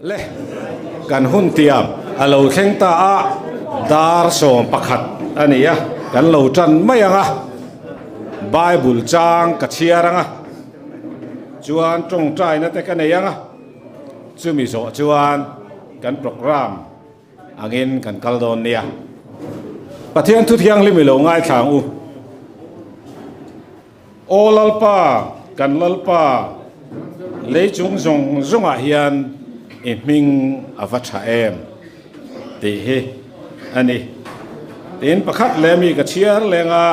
Le, kan hun tiam a lo thleng ta a, dar 11 a ni a, kan lo tan mai ang a, Bible chang ka chhiar ang a, chuan tawngtaina te ka nei ang a, chumi zawh chuan kan programme angin kan kal dawn nia. Pathian thu thianghlim i lo ngaithla ang u. Aw Lalpa, kan Lalpa, lei chung zawng zawngah hian i hming a va tha em? tih hi a ni. Tin, pakhat leh mi ka chhiar leng a,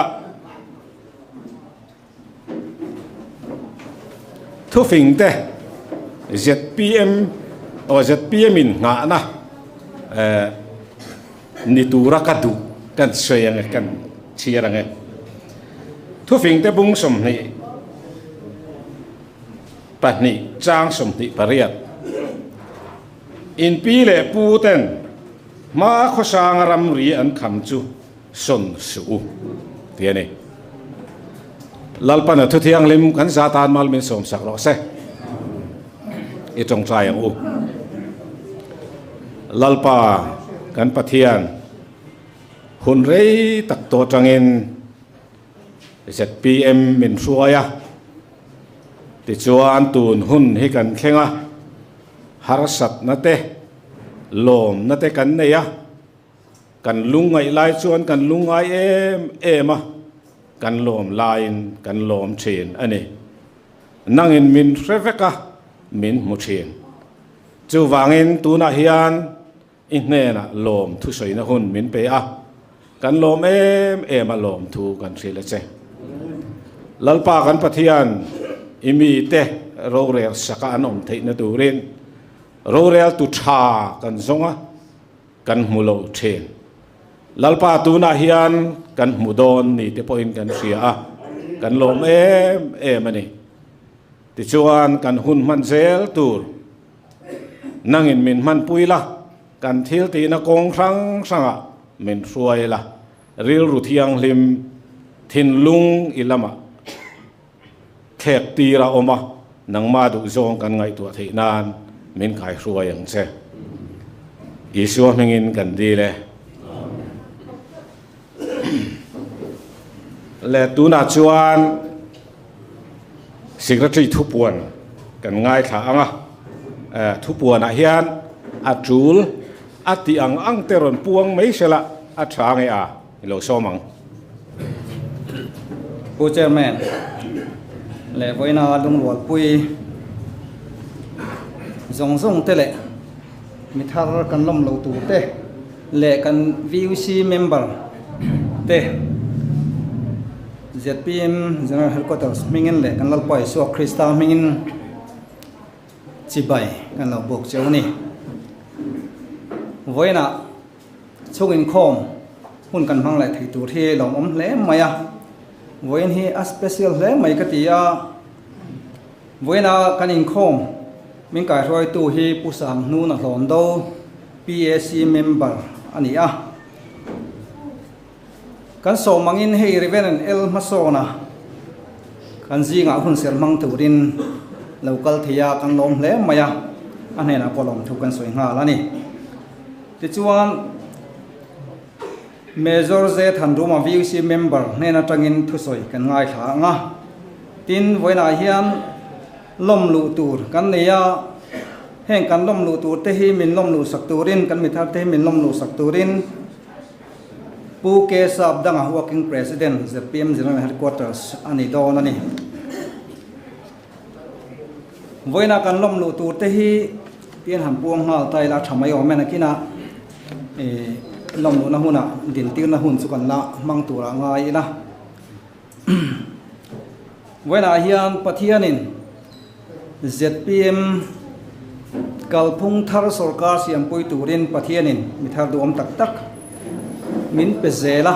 Thufing te zpm aw zpm in nghahna ni tura ka duh kan sawi ang e kan chhiar ang e. Thufing te bung 22 chang 28 In pi leh pu ten hma khawsanga ramri an kham chu sawn suh u tih a ni. Lalpana thu thianghlim kan za tan mal min sawmsak rawh se. I tawngtai ang u. Lalpa kan Pathian hun rei tak tawh atangin zpm min hruai a, tichuan tun hun hi kan thleng a, harsatna te, lawmna te kan nei a, Kan lungngaih lai chuan kan lungngai em em a, kan lawm laiin kan lawm thin a ni. Nangin min hre vek a, min hmu thin. Chuvangin tunah hian i hnenah lawm thusawina hun min pe a, kan lawm em em a lawmthu kan hrilh a che. Lalpa kan Pathian, i mite rorel saka an awm theihna turin roreltu tha kan zawng a, Kan hmu lo thin. Lalpa tunah hian kan hmu dawn ni te pawhin kan hria a, kan lawm em em a ni. Tichuan kan hun hman zel tur nangin min hmanpui la, kan thil tihna kawng hrang hrangah min hruai la, rilru thianghlim thinlung i lamah thlek tir a awm a, nangmah duh zawng kan ngaihtuah theih nan min kaihruai ang che. Isua hmingin kan dil e. Le tunah chuan Secretary thupuan kan ngaithla ang a, thupuanah hian a tul a tih ang ang te rawn puang mai sela a tha nge a. I lo sawm ang. Pu Chairman leh vawiina lungrualpui zawng zawng te leh mi thar kan lawm lo tur te leh kan VUC member te zpm General Headquarters hmingin leh kan Lalpa Isua Krista hmingin chibai kan lo buk cheu a ni. Vawiinah Chhung inkhawm hun kan hmang leh thei tur hi lawmawm hle mai a, vawiin hi a special hle mai ka ti a, vawiina kan inkhawm min kaihruaitu hi Pu Sanghnuna Hlawndo PAC member a ni a, kan sawm angin hei Reverend L Hmasawna kan zingah hun ser hmang turin lo kal thei a, kan lawm hle mai a, a hnenah pawh lawmthu kan sawi nghal a ni. Tichuan, Major Z Thanruma VUC member hnen atangin thusawi kan ngaithla ang a. Tin, vawiinah hian lawm luh tur kan nei a, heng kan lawm luh tur te hi min lawm luh sak turin, kan mithar te hi min lawm luh sak turin Pu K Sapdanga Working President zpm General Headquarters a ni dawn a ni. Vawiinah kan lawm luh tur te hi pian han puang nghal ta ila a tha mai awm e nakinah ih lawm luhna hunah dintirna hun chu kan la hmang turah ngai ila. Vawiinah hian Pathianin zpm kalphung thar sawrkar siampui turin Pathianin mi thar duhawm tak tak min pe zel a,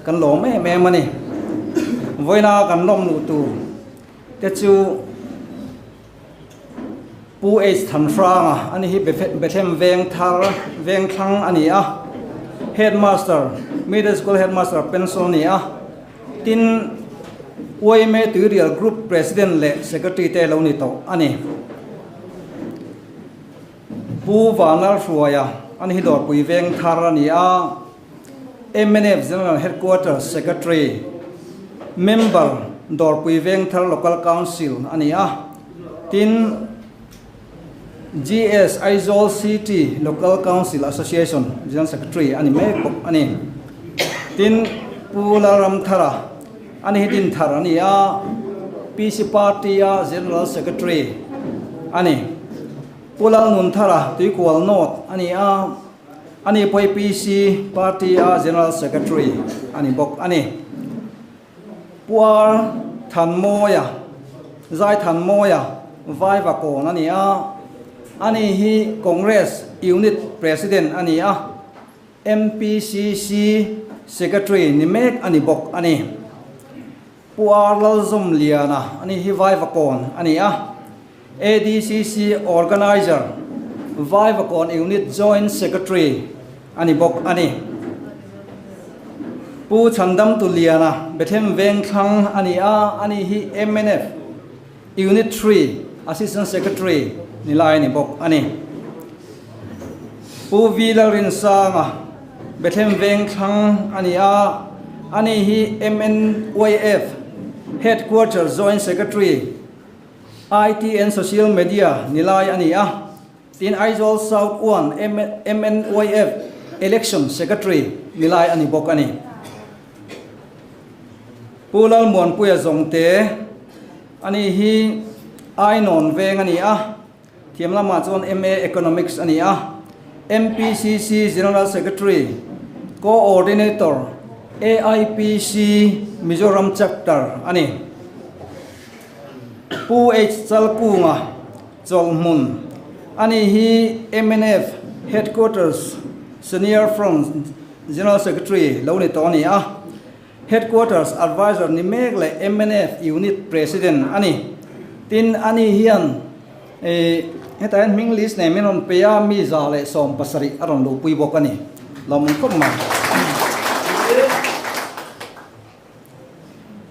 kan lawm em em a ni. Vawiina kan lawm luh tur te chu Pu H Thanhranga a ni hi Bethlehem veng thar veng thlang a ni a, Headmaster, Middle School Headmaster pension a ni a, tin yma Tuirial Group President leh Secretary te lo ni tawh a ni. Pu Vanlalhruaia ani hi Dawrpui veng thar a ni a, mnf General Headquarters Secretary, Member, Dawrpui veng thar Local Council a ni a, tin GS Aizawl City Local Council Association General Secretary a ni mek bawk a ni. Tin, Pu Lalramthara ani hi Dinthar a ni a, PC Party-a General Secretary a ni. Pu Lalnunthara Tuikual North a ni a, ani pawh hi PC Party-a General Secretary a ni bawk a ni. Pu Ar Thanmawia, Zai Thanmawia, Vaivakawn a ni a, ani hi Congress Unit President a ni a, MPCC Secretary ni mek a ni bawk a ni. Pu Ar Lalzawmliana, ani hi Vaivakawn a ni a, ADCC Organiser, Vaivakawn Unit Joint Secretary a ni bawk a ni. Pu Chhandamtuliana, Bethlehem Vengthlang a ni a, ani hi mnf Unit Three Assistant Secretary ni lai a ni bawk a ni. Pu V Lalrinsanga, Bethlehem Vengthlang a ni a, ani hi MNYF Headquarter Joint Secretary, IT and Social Media ni lai a ni a, tin Aizawl South 1 MNYF Election Secretary ni lai a ni bawk a ni. Pu Lalmuanpuia Zawngte a ni hi Ainawn veng a ni a, thiam lamah chuan MA Economics a ni a, MPCC General Secretary, Coordinator, AIPC Mizoram Chapter a ni. Pu H Chalkunga Chawlhmun a ni hi mnf Headquarters Senior Front General Secretary lo ni tawh a ni a, Headquarters Adviser ni mek leh mnf Unit President a ni. Tin, a ni hian hetah hian hming list nei min rawn pe a, mi 170 a rawn luhpui bawk a ni. Lawmawm khawp mai.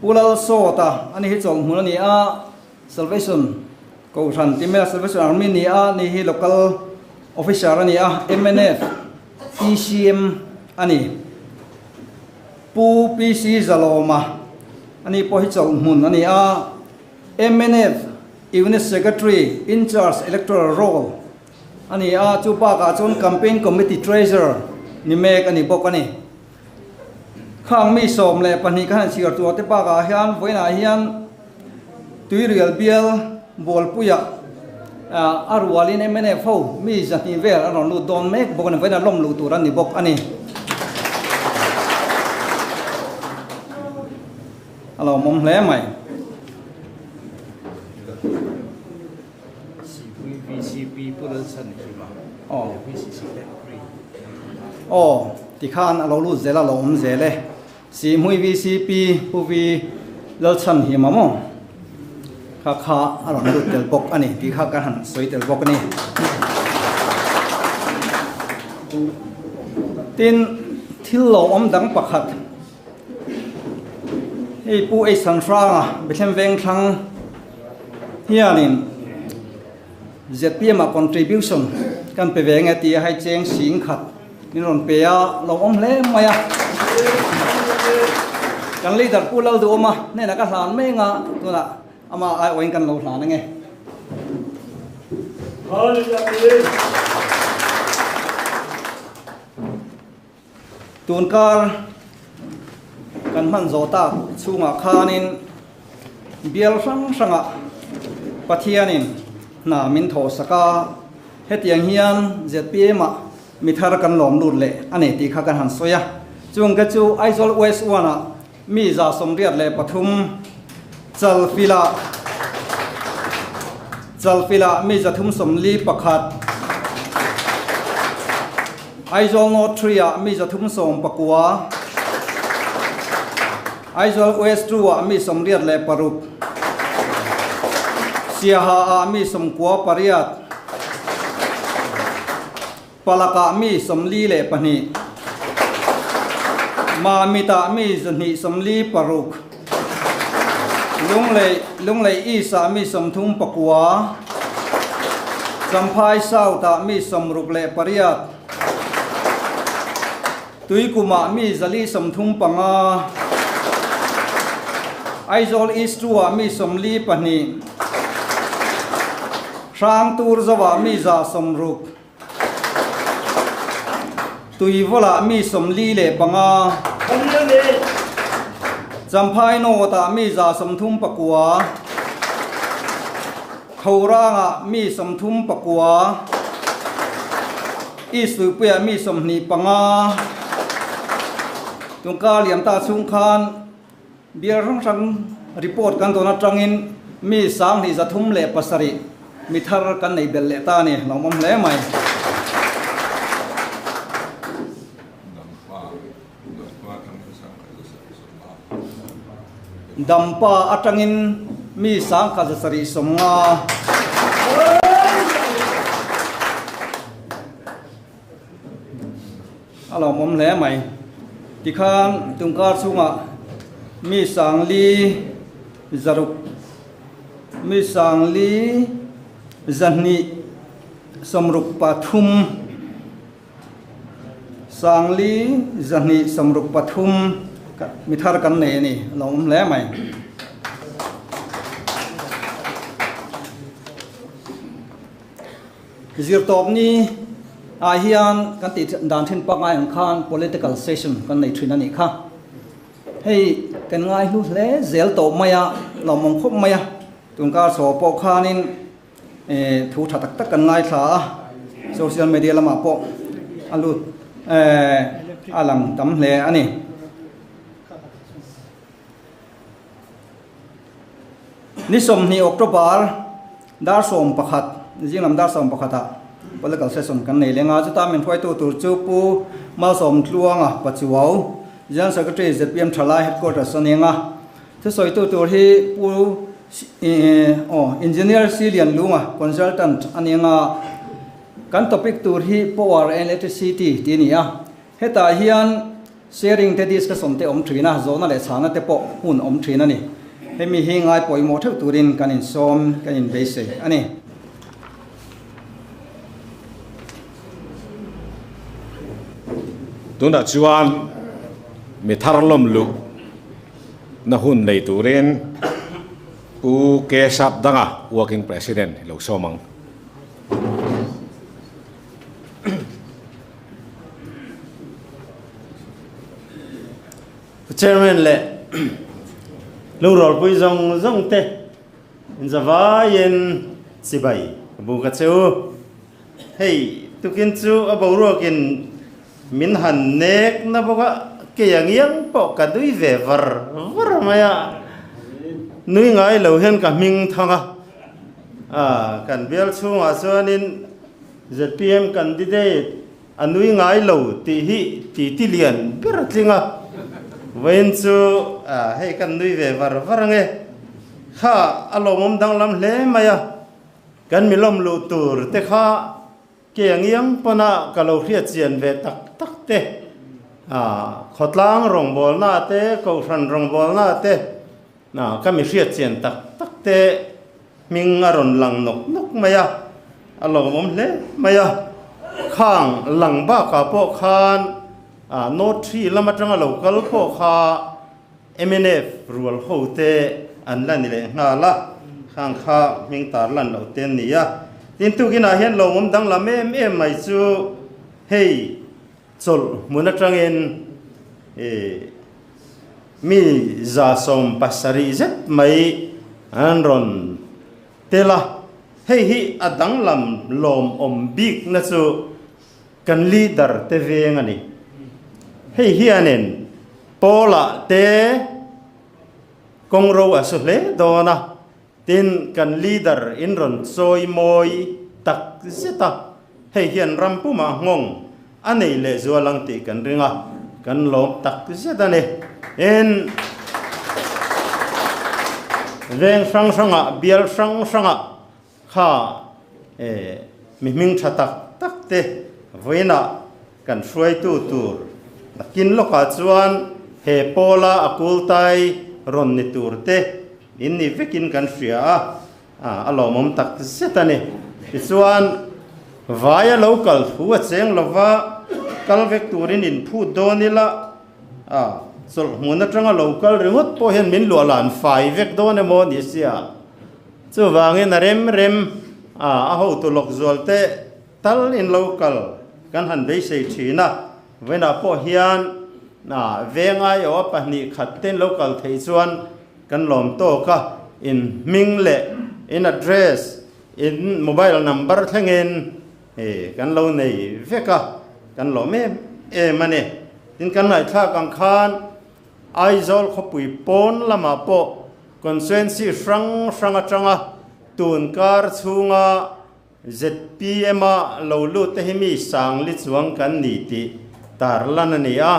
Pu Lalsawta a ni hi chawlhmun a ni a, Salvation Kohhran ti mai a, Salvation Army a ni a, ni hi Local Officer a ni a, mnf ECM a ni. Pu PC Zalawma a ni pawh hi chawlhmun a ni a, mnf Unit Secretary Incharge Electoral Roll a ni a, chu bakah chuan Campaign Committee Treasurer ni mek a ni bawk a ni. Khang mi 12 ka han chhiar tur te bakah hian vawiinah hian Tuirial bial Bualpuia a rualin mnf ho mi 200 vel an rawn lut dawn mek bawk a ni, vawiinah lawm luh tur an ni bawk a ni. A lawmawm hle mai. Aw tikhan a lo lut zel a lo awm zel e. Sihmui VCP Pu Vi Lalchhanhima maw kha kha a rawn lut tel bawk a ni tih kha kan han sawi tel bawk a ni. Tin, thil lo awm dang pakhat Hei Pu Eisanhranga Bethlehem Vengthlang hianin ZPM ah contribution kan pe ve nge tia hei cheng sing khat min rawn pe a, lo awm hle mai a. Kan leader Pu Lalduhawma hnenah ka hlan mai anga tunah ama aiawhin kan lo hlan ange. Tunkar kan hman zawh tak chhungah khanin bial hrang hrangah Pathianin hna min thawh sak a, hetiang hian zpm ah mi thar kan lawm lut leh a ni tih kha kan han sawi a. Chung te chu Aizawl West One ah mi 183, Chalfila Chalfila mi 341, Aizawl North 3 ah mi 319, Aizawl West 2 ah mi 86, Siaha ah mi 98, Palakah mi 42, Mamitah mi 246, Lunglei Lunglei East ah mi 39, Champhai South-ah mi 68, Tuikumah mi 435, Aizawl East 2-ah mi 42, Hrangturzauah mi 160, Tuivawlah mi 45, Champhai North-ah mi 139, Thorangah mi 39, East Tuipuiah mi 25, Tungkar liam ta chhung khan Bial hrang hrang report kan dawn atangin mi 2307 mi thar kan nei belh leh ta a ni, lawmawm hle mai. Dampa atangin mi 1750. A lawmawm hle mai. Tikhan tungkar chhungah mi sangli zaruk, mi sangli 263, sangli 263 mi thar kan nei a ni. A lawmawm hle mai. Zirtawp ni ah hian kan tih dan thin pangngai ang khan political session kan nei thin a nih kha. Hei kan ngai hlu hle zel tawh mai a, lawmawm khawp mai a, tunkar chho pawh khanin thu tha tak tak kan ngaithla a, social media lamah pawh a lut a lang tam hle a ni. Ni 20 October dar 11 zinglam dar 11 ah political session kan nei leng a, chuta min hruaitu tur chu Pu Malsawm Tluanga Pachuau, General Secretary zpm Thalai Headquarters a ni ang a. Thusawitu tur hi Pu aw Engineer Si Lian Lunga, Consultant a ni ang a. Kan topic tur hi Power and Electricity tih a ni a. Hetah hian Sharing te discussion te awm thin a, zawhna leh chhana te pawh hun awm thin a ni. Hemi hi ngai pawimawh theuh turin kan insawm, kan inbeisei a ni. Tunah chuan mi thar lawm luh na hun nei turin Pu Kesap Danga, Working President, lo sawm ang. Chairman leh lungrawlpui zawng zawng te inzavaiin chibai ka bu ka che u. Hei tukin chu a boruakin min han nek na bawk a, kei ang iang pawh ka nui ve var var mai a, nui ngai lo hian ka hming thang a, kan bial chhungah chuanin Zpm candidate a nui ngai lo tih hi titi lian ber a tling a, vawiin chu hei kan nui ve var var ange. Kha a lawmawm danglam hle mai a, kan milawm luh tur te kha ke ang iang pawna ka lo hriat chian ve tak tak te, khawtlang rawngbawlna te, kohhran rawngbawlna te, ka mi hriat chian tak tak te, Hming a rawn lang nawk nawk mai a, a lawmawm hle mai a. Khang lang bakah pawh khan North Tree lam atanga lo kal pawh kha mnf rual ho te an la ni leh nghal a, khang kha hming tar lan loh te an ni a. Tin, tukinah hian lawmawm danglam em em mai chu hei Chawlh hmun atangin mi 170 zet mai an rawn tel a, hei hi a danglam lawmawm bikna chu kan leader te veng a ni. Hei hianin Paula te kawngro a su hle dawn a, Tin, kan leader in rawn chawi mawi tak zet a, hei hian ram pumah nghawng a nei leh zual ang tih kan ring a, kan lawm tak zet a ni. Tin, veng hrang hrangah, bial hrang hrangah kha mi hming tha tak tak te vawiinah kan hruaitu tur nakin lawkah chuan he pawla a kultai rawn ni tur te In ni vekin kan hria a, a lawmawm tak zet a ni. Tichuan, vaia lo kal thu a cheng lova, kal vek turin in phut dawn ila, a chawlh hmun atanga lo kal ringawt pawh hian min luah lan fai vek dawn emaw ni sia. Chuvangin a rem rem a, a hotu lawk zual te tal in lo kal kan han beisei thin a, vawiinah pawh hian a veng aiawh a 2 khat te in lo kal theih chuan kan lawm tawk a, in hming leh in address, in mobile number thlengin kan lo nei vek a, kan lawm em em a ni. Tin, kan ngaihthlak ang khan Aizawl khawpui pawn lamah pawh constituency hrang hrang atanga tun kar chhunga ZPM a lo lut te hi mi 4000 chuang kan ni tih tarlan a ni a.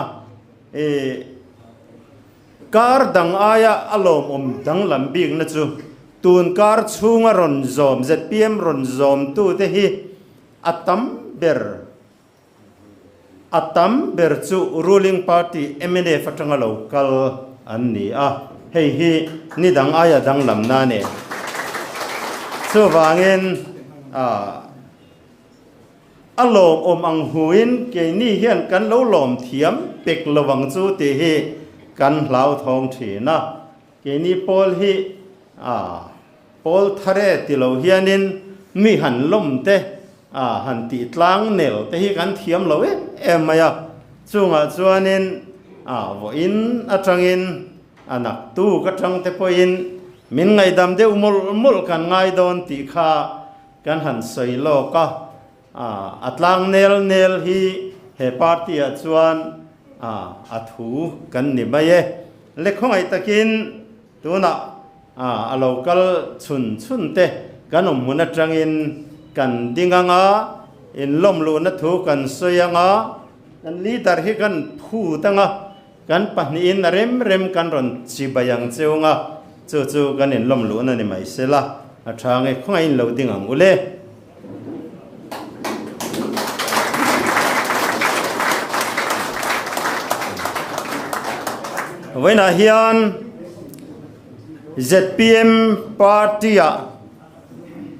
Kar dang aia a lawmawm danglam bikna chu tun kar chhunga rawn zawm ZPM rawn zawmtu te hi a tam ber A tam ber chu ruling party mnf atanga lo kal an ni a, hei hi ni dang aia danglamna a ni. Chuvangin a lawmawm ang huin keini hian kan lo lawm thiam pek lo ang chu tih hi kan hlauthawng thin a. Keini pawl hi pawl thar e ti lo hianin mi han lawm te A han tih tlang nel te hi kan thiam lo em em mai a, chungah chuanin a vawiin atangin a naktuk atang te pawhin min ngaihdam deuh mawlh mawlh kan ngai dawn tih kha kan han sawi lawk a, a tlang nel nel hi he party ah chuan a thu kan ni mai e. Le khawngaih takin Tunah a lo kal chhun chhun te kan awm hmun atangin kan ding ang a, inlawm luhna thu kan sawi ang a, kan leader hi kan phut ang a, kan pahnihin a rem rem kan rawn chibai ang cheu ang a, chu chu kan inlawm luhna ni mai sela, a tha nge khawngaih in lo ding ang ule. Vawiinah hian zpm party-ah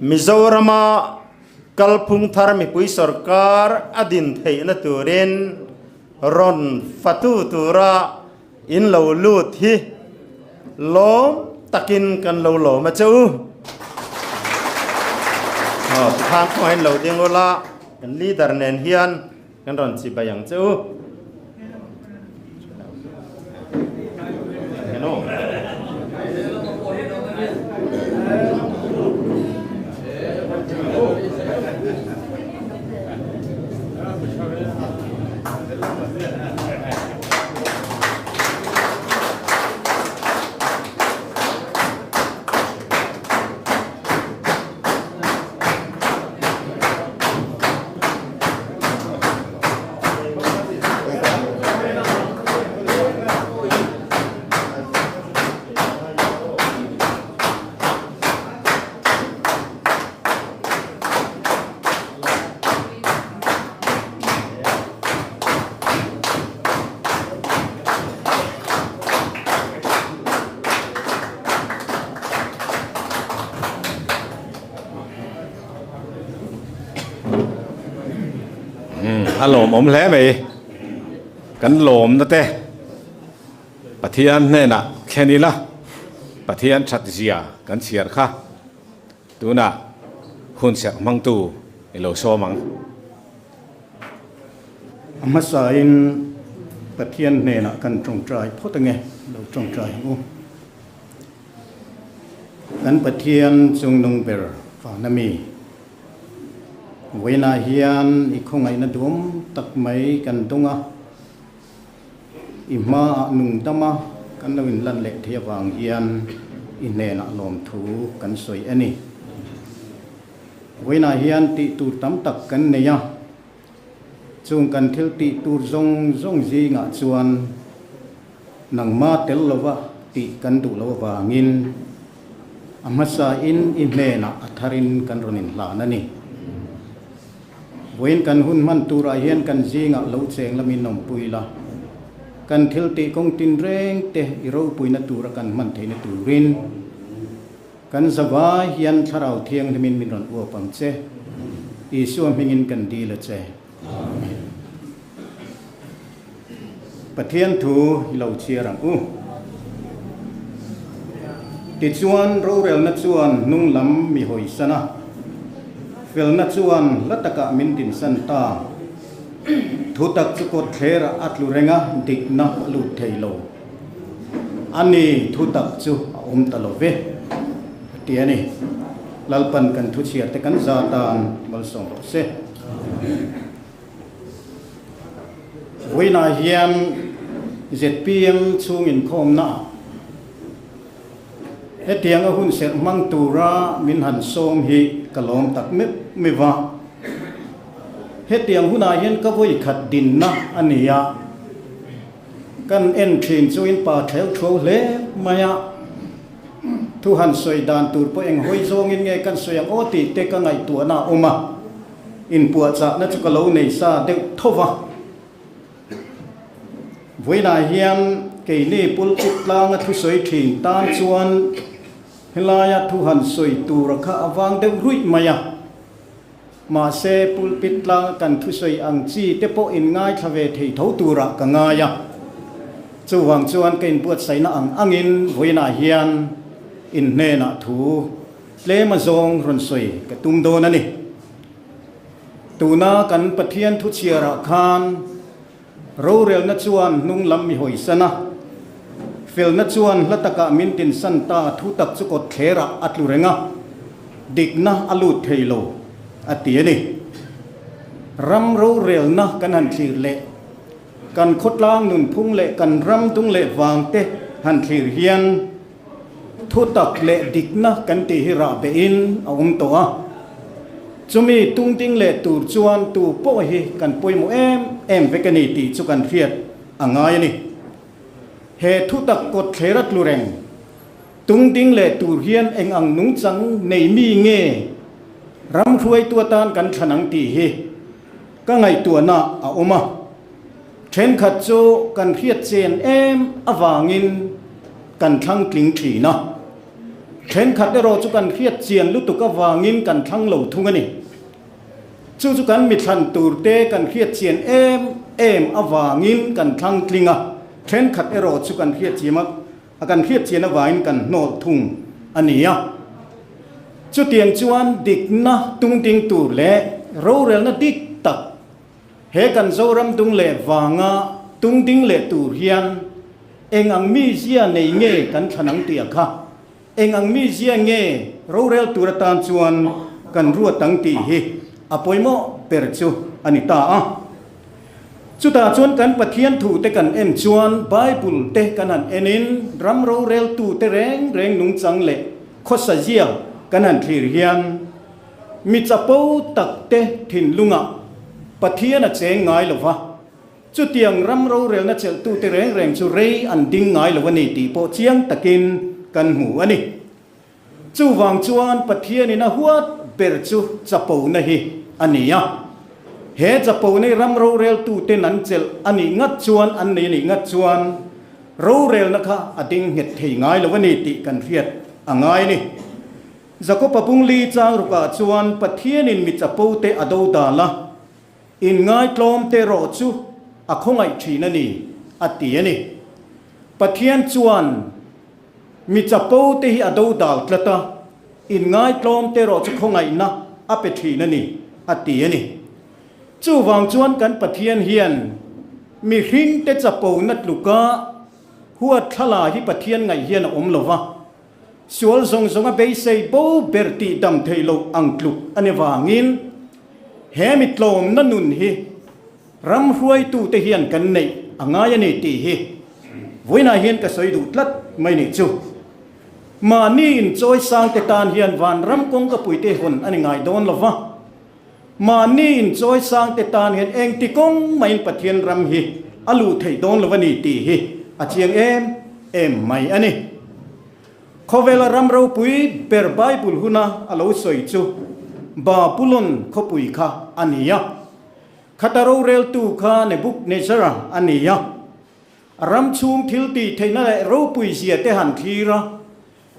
Mizorama kalphung thar mipui sorkar a din theihna turin rawn fatu tura In lo lut hi lawm takin kan lo lawm a che u. Aw, tikhang kawngah in lo ding ula, kan leader nen hian kan rawn chibai ang che u. Hello. A lawmawm hle mai kan lawmna te Pathian hnenah thlen ila Pathian that zia kan chhiar kha tunah hun serh hmangtu i lo sawm ang. A hmasain Pathian hnenah kan tawngtai phawt ange, lo tawngtai ang u. Kan Pathian chungnung ber vana mi, vawiinah hian i khawngaihna duam tak mai kan dawng a, i hmaah nungdama kan lo inlan leh thei avang hian i hnenah lawmthu kan sawi a ni. Vawiinah hian tih tur tam tak kan nei a, chung kan thil tih tur zawng zawng zingah chuan nangma tel lova tih kan duh lo avangin a hmasain i hnenah a tharin kan rawn inhlan a ni. Vawiin kan hun hman turah hian kan zingah lo cheng lamin awmpui la, kan thil tih kawng tinreng te i ropuina tura kan hman theihna turin. Kan zavai hian Thlarau Thianghlimin min rawn uap ang che. Isua hmingin kan dil a che. Amen. Pathian thu i lo chhiar ang u. Tichuan, rorelna chuan hnung lam mi hawisan a, felna chuan hla takah min dinsan ta. Thutak chu kawtthlerah a tlu reng a, dikna a lut thei lo. A ni, thutak chu a awm ta lo ve, a ti a ni. Lalpan kan thuchhiarte kan za tan malsawm rawh se. Vawiinah hian zpm chhung inkhawmna ah hetianga hun serh hmang tura min han sawm hi ka lawm tak meuh meuh a. Hetiang hunah hian ka vawi khat dinna a ni a, kan en thin chu in pa theu thuau hle mai a, thu han sawi dan tur pawh eng hawi zawngin nge kan sawi ang aw tih te ka ngaihtuahna a awm a. Inpuahchahna chu ka lo nei sa deuh tho va. Vawiinah hian keini pulpit tlanga thusawi thin tan chuan helaia thu han sawi tura kha a vang deuh ruih mai a. Mahse pulpit tlanga kan thusawi ang chi te pawh in ngaithla ve thei tho turah ka ngai a. Chuvang chuan ka inbuatsaihna ang angin vawiinah hian in hnenah thu Tlem a zawng rawn sawi ka tum dawn a ni. Tuna kan Pathian thu chhiarah khan rorelna chuan hnung lam mi hawisan a, felna chuan hla takah min tinsan ta thu tak chu kawt thlerah a tlu reng a, dikna a lut thei lo a ti a ni. Ram rorelna kan han thlir leh kan khawtlang nunphung leh kan ram dung leh vangte han thlir hian, Thutak leh dikna kan tih hi rah behin a awm tawh a, chumi tungding leh tur chuan tu pawh hi kan pawimawh em em vek a ni tih chu kan hriat a ngai a ni. He thutak kawt thler a tlu reng, tungding leh tur hian eng ang nungchang nei mi nge ram hruaitu atan kan thlan ang tih hi ka ngaihtuahna a awm a. Thenkhat chu kan hriat chen em avangin kan thlang tling thin a, thenkhat erawh chu kan hriat chian lutuk avangin kan thlang lo thung a ni. Chu chu kan mithlan turte kan hriat chian em em avangin kan thlang tling a, thenkhat erawh chu kan hriat chiam a, kan hriat chian avangin kan hnawl thung a ni a. Chutiang chuan dikna tungding tur leh rorelna dik tak, He kan Zoram dung leh vanga tung ding leh tur hian eng ang mizia nei nge kan thlan ang tih a kha, eng ang mizia nge rorel tur atan chuan kan ruat ang tih hi a pawimawh ber chu a ni ta a. Chutah chuan kan Pathian thu te kan en chuan Bible te kan han enin ram roreltu te reng reng nungchang leh khawsa zia kan han thlir hian, Mi chapo tak te thinlungah Pathian a cheng ngai lo va, chutiang ram rorelna chelhtute reng reng chu rei an ding ngai lo a ni tih pawh chiang takin kan hmu a ni. Chuvang chuan Pathianin a huat ber chu chapona hi a ni a. He chapona hi ram roreltuten an chelh a nih ngat chuan, an nei a nih ngat chuan rorelna kha a ding nghet thei ngai lo a ni tih kan hriat a ngai a ni. Jakob-a bungli chang rukah chuan Pathianin mi chapote a do dal a, inngaihtlawmte rawh chu a khawngaih thin a ni, a ti a ni. Pathian chuan mi chapote hi a do dal tlat a, inngaihtlawmte rawh chu khawngaihna a pe thin a ni, a ti a ni. Chuvang chuan kan Pathian hian mihringte chapona tluka huatthlala hi Pathian ngaih hian a awm lo va, Sual zawng zawnga beisei bo ber tih dam theih loh ang tluk a ni vangin he mi tlawmna nun hi ram hruaitute hian kan neih a ngai a ni tih hi vawiinah hian ka sawi duh tlat mai nih chu. Mahni inchawi sangte tan hian vanram kawngka puite hawn a ni ngai dawn lo va, mahni inchawi sangte tan hian engti kawng maiin Pathian ram hi a luh theih dawn lo a ni tih hi a chiang em em mai a ni. Khawvela ram ropui ber Bible huna a lo sawi chu Babulon khawpui kha a ni a. Khata roreltu kha Nebuchadnezzar a ni a. A ram chhung thil tih theihna leh ropui zia te han thlir a.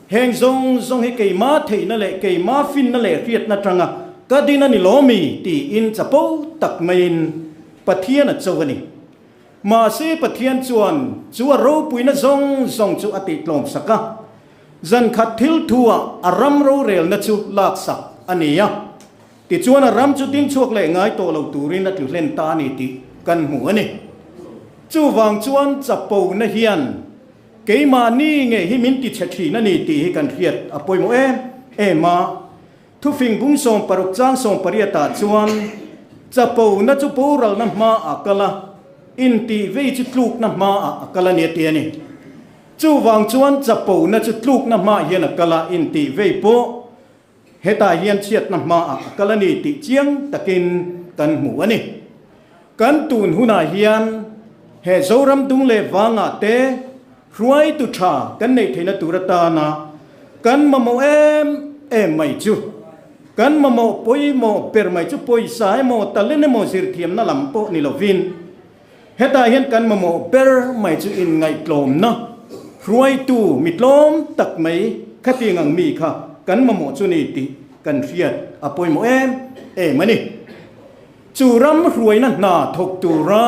Heng zawng zawng hi keima theihna leh keima finna leh hriatna atanga ka din a ni lawmi tiin chapo tak maiin Pathian a cho a ni. Mahse Pathian chuan chu a ropuina zawng zawng chu a tihtlawmsak a, zankhat thil thu-ah a ram rorelna chu laksak a ni a. Tichuan a ram chu ding chhuak leh ngai tawh lo turin a tlu hlen ta a ni tih kan hmu a ni. Chuvang chuan chapona hian keimahni ngei hi min tichhe thin a ni tih hi kan hriat a pawimawh em em a. Thufing bung 60 chang 18 ah chuan chapona chu boralna hmaah a kal a, intih vei chu tlukna hmaah a kal a ni a ti a ni. Chuvang chuan chapona chu tlukna hmaah hian a kal a, intih vei pawh Hetah hian chhiatna hmaah a kal a ni tih chiang takin kan hmu a ni. Kan tun hunah hian he Zoram dung leh vangah te hruaitu tha kan neih theihna tur atana kan mamawh em em mai chu, kan mamawh pawimawh ber mai chu pawisa emaw talent emaw zirthiamna lam pawh ni lovin hetah hian kan mamawh ber mai chu inngaihtlawmna, hruaitu mi tlawm tak mai khatiang ang mi kha kan mamawh chu ni tih kan hriat a pawimawh em em a ni. Chu ram hruaina hna thawk tura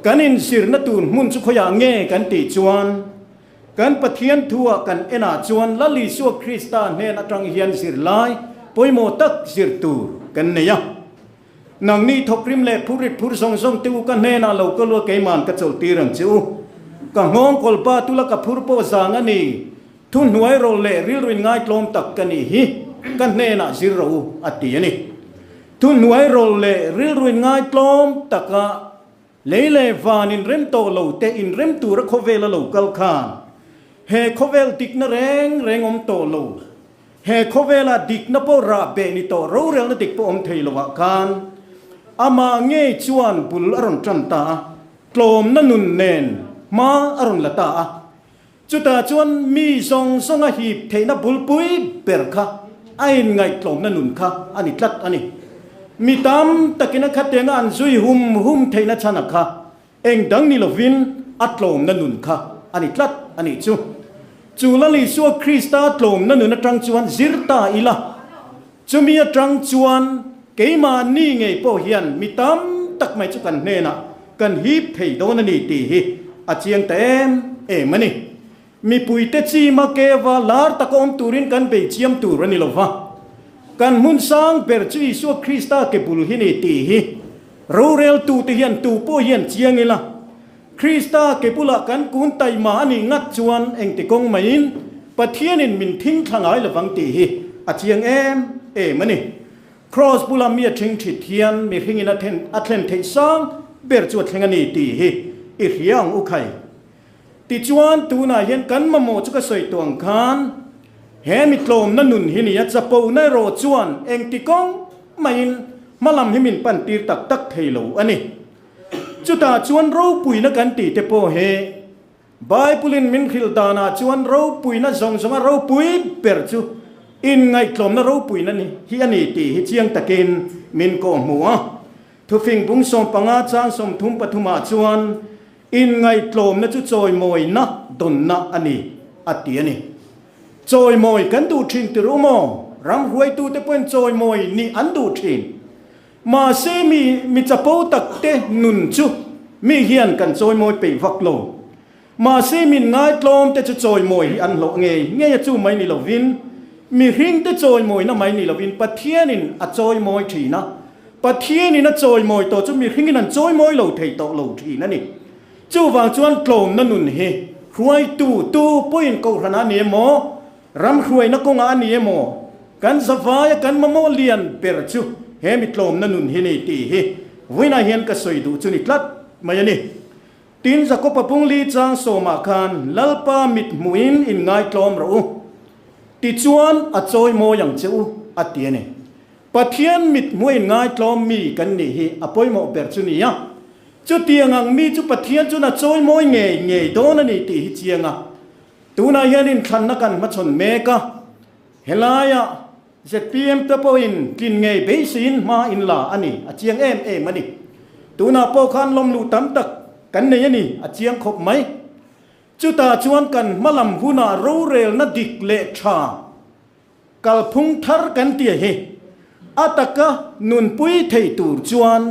kan inzirna tur hmun chu khawiah nge kan tih chuan kan Pathian thuah kan enah chuan Lal Isua Krista hnen atang hian zirlai pawimawh tak zir tur kan nei a. Nangni thawkrim leh phurrit phur zawng zawng te u ka hnenah lo ka lua keiman ka chawlhtir ang che u. Ka nghawng kawlpa tula ka phur pawh zang a ni. Thu hnuai rawlh leh rilru in ngaitlawm tak ka nih hi ka hnenah zir rawh u a ti a ni. Thu hnuai rawlh leh rilru in ngaitlawm taka lei leh van in rem tawh lo te in rem tura khawvel a lo kal khan he khawvel dikna reng reng awm tawh lo. He khawvela dikna pawh rah beh ni tawh rorelna dik pawh awm thei lovah khan amah ngei chuan bul a rawn tan ta a, tlawmna nun nen hma a rawn la ta a. Chutah chuan mi zawng zawnga hip theihna bulpui ber kha a inngaihtlawmna nun kha a ni tlat a ni. Mi tam takin a khatenga an zui hum hum theihna chhana kha Eng dang ni lovin a tlawmna nun kha a ni tlat a nih chu. Chu Lal Isua Krista tlawmna nun atang chuan zir ta ila, chumi atang chuan keimahni ngei pawh hian mi tam tak mai chu kan hnenah kan hip thei dawn a ni tih hi a chiang ta em em a ni. Mipuite chima keva lar taka awm turin kan bei chiam tur a ni lo va, kan hmun sang ber chu Isua Krista ke bul hi ni tih hi roreltute hian tu pawh hian chiang ila, Krista ke bulah kan kun taima a nih ngat chuan engti kawng maiin Pathianin min thing thla ngai lovang tih hi a chiang em em a ni. Kraws bula mi a thing thit hian mihringin a a thlen theih sang ber chu a thleng a ni tih hi i hria ang u khai. Tichuan, tunah hian kan mamawh chu ka sawi tawh ang khan, he mi tlawmna nun hi nia chapona erawh chuan engti kawng mahin hmalam hi min pan tir tak tak thei lo a ni. Chutah chuan ropuina kan tih te pawh hi Bible-in min hrilh danah chuan ropuina zawng zawnga ropui ber chu inngaihtlawmna ropuina hi a ni tih hi chiang takin min kawhhmuh a. Thufing bung 15 chang 33 ah chuan Inngaihtlawmna chu chawimawina dawnna a ni, a ti a ni. Chawimawi kan duh thin tir u maw? Ram hruaitute pawhin chawimawi nih an duh thin. Mahse mi mi chapo takte nun chu mi hian kan chawimawi peih vak lo. Mahse min ngaitlawmte chu chawimawi hi an hlawh ngei ngei a chu mai ni lovin, mihringte chawimawina mai ni lovin Pathianin a chawimawi thin a. Pathianin a chawimawi tawh chu mihringin an chawimawi lo thei tawh lo thin a ni. Chuvang chuan tlawmna nun hi hruaitu tu pawhin kohhranah a ni emaw, ram hruaina kawngah a ni emaw, kan zavaia kan mamawh lian ber chu he mi tlawmna nun hi ni tih hi vawiinah hian ka sawi duh chu ni tlat mai a ni. Tin, Jakoba pungli chang sawmah khan Lalpa mit hmuhin inngaitlawm rawh u, tichuan a chawimawi ang che u, a ti a ni. Pathian mit hmuhin ngaitlawm mi kan nih hi a pawimawh ber chu ni a. Chutiang ang mi chu Pathian chuan a chawimawi ngei ngei dawn a ni tih hi chiang a. Tunah hian inthlanna kan hmachhawn mek a, helaia zpm te pawhin tlin ngei beiseiin hma in la a ni, a chiang em em a ni. Tunah pawh khan lawmluh tam tak kan nei a ni, a chiang khawp mai. Chutah chuan kan hmalam hunah rorelna dik leh tha kalphung thar kan tia hi a taka nunpui thei tur chuan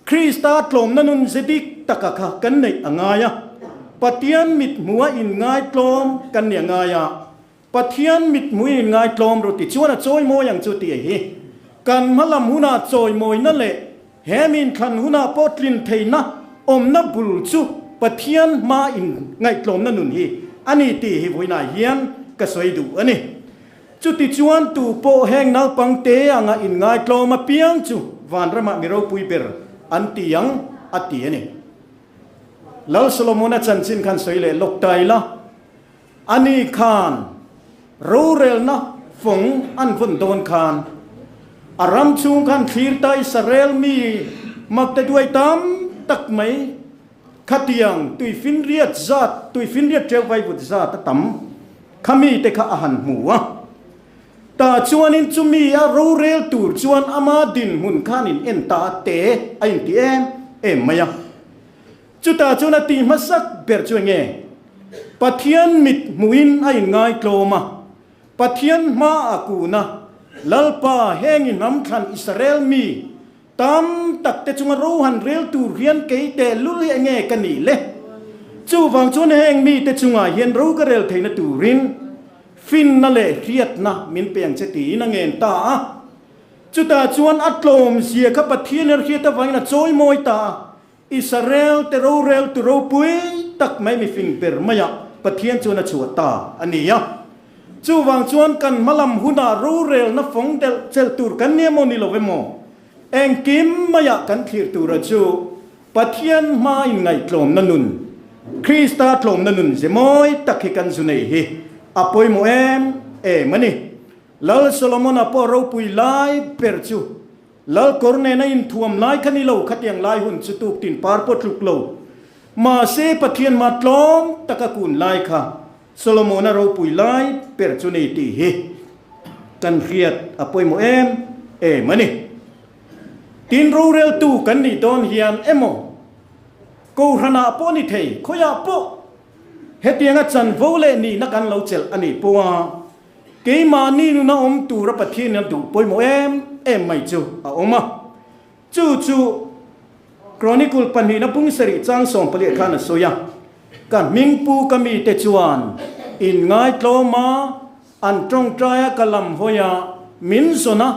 Krista tlawmna nun ze dik taka kha kan neih a ngai a, Pathian mithmuha inngaitlawm kan nih a ngai a, Pathian mithmuhin inngaitlawm ru ti chuan a chawimawi ang chu tih hi kan hmalam hunah chawimawina leh he min thlan hunah pawh tlin theihna awmna bul chu Pathian hma inngaihtlawmna nun hi a ni tih hi vawiinah hian ka sawi duh a ni. Chuti chuan tu pawh heng naupang te anga inngaitlawm apiang chu vanramah mi ropui ber an ti ang a ti a ni. Lal Solomona chanchin khan sawi leh lawk ta ila. Ani khan rorelna fawng an vawn dawn khan a ram chhung khan thlir ta Israel mi makte duai tam tak mai khatiang tuifinriat zat, tuifinriat teuh vaivut zat a tam kha mite kha a han hmu a. Tah chuanin chumi a rorel tur chuan ama dinhmun khan in en ta a te a inti em em mai a. Chutah chuan a tih hmasak ber chu enge? Pathian mit hmuhin a inngaitlawm a, Pathian hma a kun a, Lalpa, heng i hnam thlan Israel mi tam tak te chunga ro han rel tur hian kei tehlul hi enge ka nih le? Chuvang chuan heng mite chungah hian ro ka rel theihna turin finna leh hriatna min pe ang che tiin a ngen ta a. Chutah chuan a tlawmzia kha Pathian hi a hriat avangin a chawimawi ta a. Israel te rorel tu ropui tak mai mifing ber maiah Pathian chuan a chhuah ta a ni a. Chuvang chuan kan hmalam hunah rorelna fawng delh chelh tur kan ni emaw ni lo emaw, engkim maiah kan thlir tura chu Pathian hma inngaihtlawmna nun, Krista tlawmna nun ze mawi tak hi kan zu nei hi a pawimawh em em a ni. Lal Solomona pawh ropui lai ber chu Lal kawr nena inthuam lai kha ni lo, khatiang lai hun chu tuk tin par pawh tluk lo. Mahse, Pathian mah tlawm taka kun lai kha Solomona ropui lai ber chu ni tih hi kan hriat a pawimawh em em a ni. Tin, roreltu kan nih dawn hian emaw, Kohhranah pawh ni thei, khawiah pawh hetianga chanvo leh nihna kan lo chelh a nih pawha, Keimahni nuna awm tura Pathian a duh pawimawh em em mai chu a awm a. Chu chu Chronicle pahnihna pung sarih chang 14 khan a sawi a, Ka hmingpu ka mite chuan in ngaitlawm a, an tawngtai a, ka lam hawi a, min zawn a,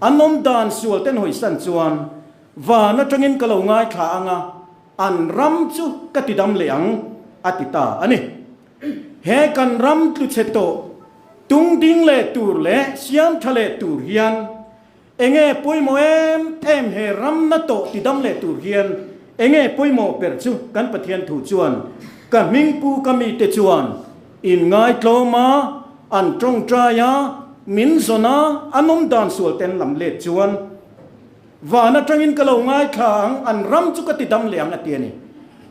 an awm dan sual ten hawisan chuan van atangin ka lo ngaithla ang a, an ram chu ka tidam leh ang, a ti ta a ni. He kan ram tlu chhe tawh tung ding leh tur leh siam tha leh tur hian enge pawimawh em em he ram na tawh ti dam leh tur hian enge pawimawh ber chu kan Pathian thu chuan ka hmingpu ka mite chuan in ngaitlawm a an tawngtai a min zawn a an awm dan sual ten lam let chuan Van atangin ka lo ngaithla ang, an ram chu ka ti dam leh ang a ti a ni.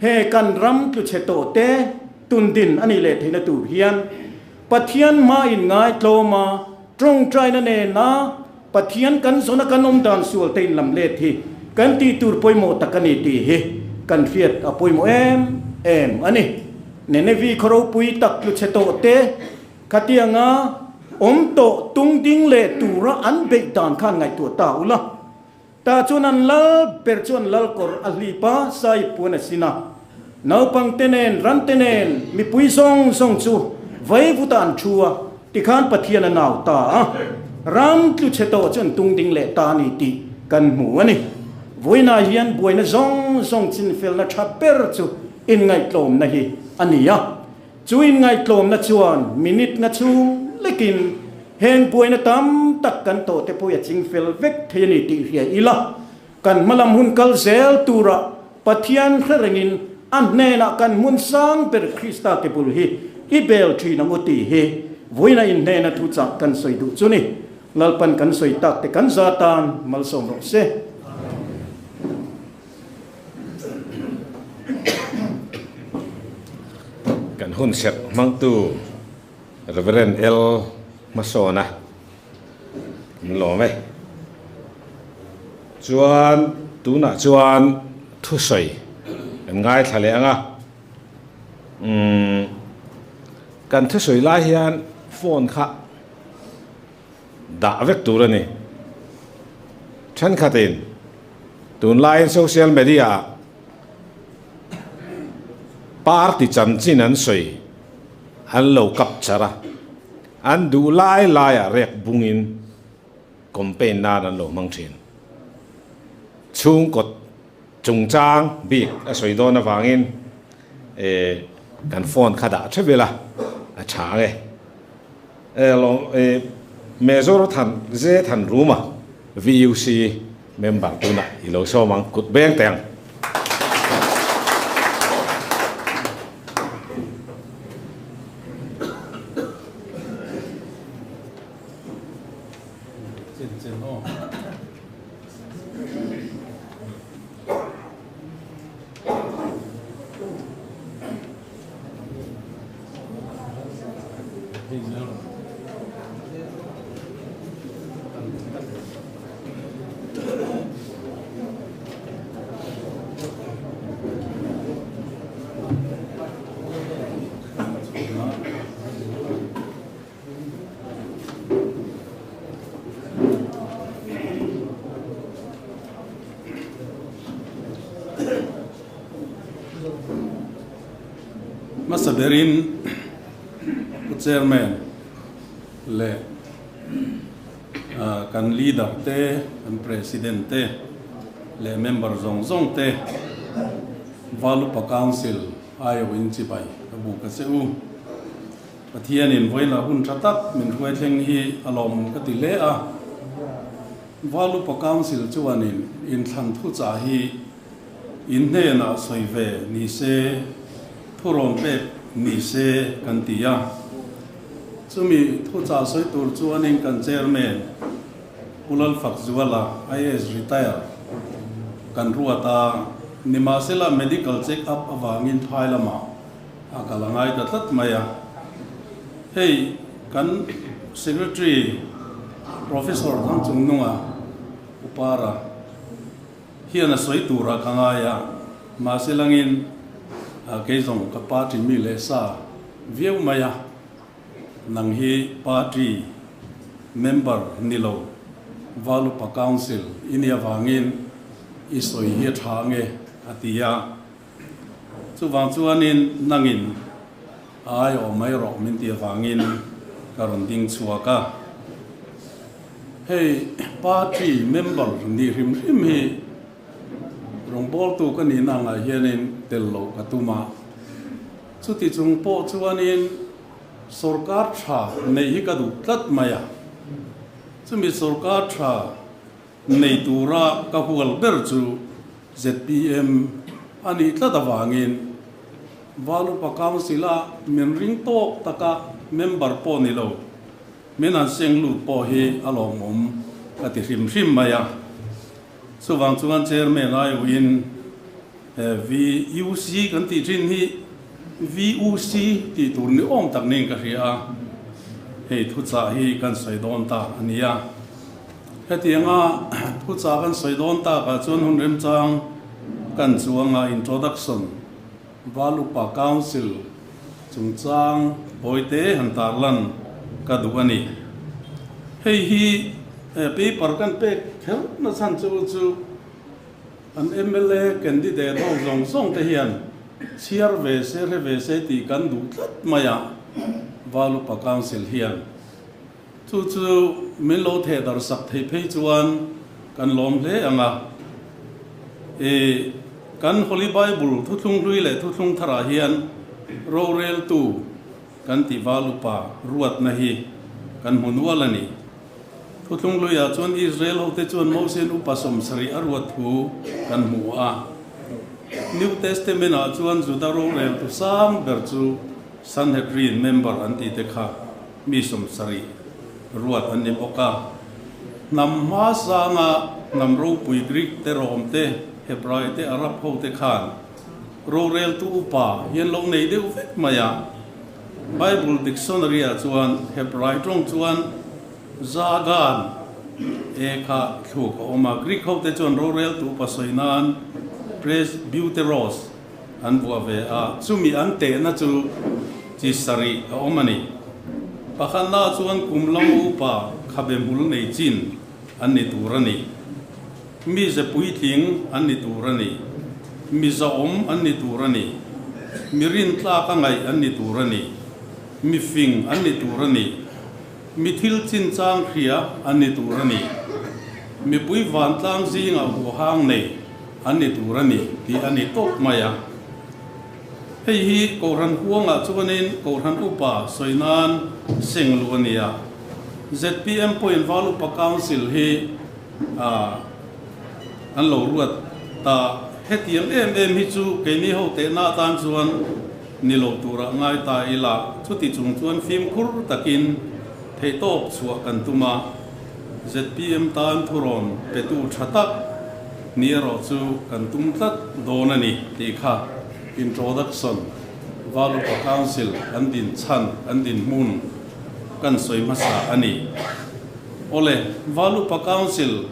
He kan ram tlu chhe tawh te tundin a nih leh theihna tur hian Pathian hmain ngaitlawm a, tawngtaina nena Pathian kan zawna kan awm dan sual te inlam let hi kan tih tur pawimawh tak a ni tih hi kan hriat a pawimawh em em a ni. Nenevi khaw ropui tak tlu chhe tawh te Khatianga awm tawh tung ding leh tura an beih dan khan ngaihtuah ta ula. Tah chuan an lal ber chuan lal kawr a hlip a, sai puan a sin a. Naupang te nen, ran te nen, mipui zawng zawng chu vaivuta an thu a, tikhan Pathian a nau ta a. Ram tlu chhe tawh chu an tung ding leh ta a ni tih kan hmu a ni. Vawiinah hian buaina zawng zawng chinfelna tha ber chu inngaihtlawmna hi a ni a. Chu inngaihtlawmna chuan minute nga chhung lekin heng buaina tam tak kan tawhte pawh a ching fel vek thei a ni tih hria ila, kan hmalam hun kal zel tura Pathian hre rengin a hnenah kan hmun sang ber Krista ke bul hi i bel thin ang u tih hi vawiina inhnena thuchah kan sawi duh chu ni. Lalpan kan sawi tak te kan za tan malsawm rawh se. Kan hun serh hmangtu Reverend L. Hmasawna an lawm e. Chuan tunah chuan thusawi kan ngaithla leh ang a. Umm kan thusawi lai hian phone kha dah vek tur a ni. Thenkhatin tunlaiin social media ah party chanchin an sawi an lo kap char a, an duh lai laiah rek bungin campaign nan an lo hmang thin. Chhungkaw chungchang bik a sawi dawn avangin kan phone kha dah theuh ila a tha ang e. E Major Than Ze Than Ruma VUC member tunah i lo sawm ang kut beng teh ang. Hmasa berin Pu Chairman leh kan leader te, kan President te leh member zawng zawng te Valupa Council aiawhin chibai ka buk a che u. Pathianin vawilah hun tha tak min hruai thleng hi a lawmawm ka ti hle a. Valupa Council chuanin inthlan thuchah hi in hnenah sawi ve ni se, thurawn pek ni se kan ti a. Chumi thuchah sawi tur chuanin kan Chairman Pu Lalfakzuala, IAS Retire, kan ruat a, nimahsela medical check up avangin phai lamah A kal a ngai ta tlat mai a. Hei kan Secretary Professor Thangchungnunga Upara hian a sawi turah ka ngai a, mahse langin kei zawng ka party mi leh sa viau mai a, nang hi party member ni lo Valupa Council i nih avangin i sawi hi a tha ange a ti a. Chuvang chuanin nangin a aiawh mai rawh min ti avangin ka rawn ding chhuak a. Hei party member nih hrim hrim hi rawngbawltu ka nihna angah hianin tel loh ka tum a. Chuti chung pawh chuanin sorkar tha neih hi ka duh tlat mai a. Chumi sorkar tha Nei tura ka hual ber chu zpm a nih tlat avangin Valupa Council-a min ring tawk taka member pawh ni lo, min han seng lut pawh hi a lawmawm ka ti hrim hrim mai a. Chuvang chuan Chairman aiawhin VUC kan tih thin hi VUC tih tur ni awm tak niin ka hria a, hei thuchah hi kan sawi dawn ta a nia. Hetianga thuchah kan sawi dawn takah chuan hun remchang kan chuanga introduction, Valupa Council chungchang Bawite han tarlan ka duh a ni. Hei hi paper kan pek kher na chhan chu chu an mla candidate ho zawng zawng te hian chhiar ve se hre ve se tih kan duh tlat mai a, Valupa Council hian. Chu chu min lo theh darh sak theih phei chuan kan lawm hle ang a. I kan Holy Bible thuthlung hlui leh thuthlung tharah hian roreltu kan tih val upa ruatna hi kan hmu nual a ni. Thuthlung hluiah chuan Israel hote chuan Moses upa 70 a ruat thu kan hmu a. New Testament-ah chuan Juda roreltu sang ber chu Sanhedrin member an tihte kha Mi 70 ruat an ni bawk a. Hnam hmasanga hnam ropui Greek te, Rom te, Hebrai te, Arab ho te khan roreltu upa hi an lo nei deuh vek mai a. Bible dictionary ah chuan Hebrai tawng chuan Zagan e kha thluk a awm a. Greek ho te chuan roreltu upa sawi nan Presbyteros. an vuah ve a, chumi an tehna chu chi sarih a awm a ni. Pakhatna chuan kum lam upa khabe hmul nei chin an ni tur a ni. Mize puitling an ni tur a ni. Mi zahawm an ni tur a ni. Mi rintlak a ngaih an ni tur a ni. Mi fing an ni tur a ni. Mi thil chinchang hria an ni tur a ni. Mipui vantlang zingah huhang nei an ni tur a ni tih a ni tawp mai a. Hei hi Kohhran huangah chuanin Kohhran Upa sawi nan seng luh a ni a. Zpm pawhin Val Upa Council hi an lo ruat ta. Hetiang em em hi chu keini ho tehna atan chuan ni lo turah ngai ta ila, chuti chung chuan fimkhur takin theihtawp chhuah kan tum a. Zpm tan thurawn petu tha tak ni erawh chu kan tum tlat dawn a ni tih kha introduction, Valupa Council kan din chhan, kan dinhmun kan sawi hmasa a ni. Awle, Valupa Council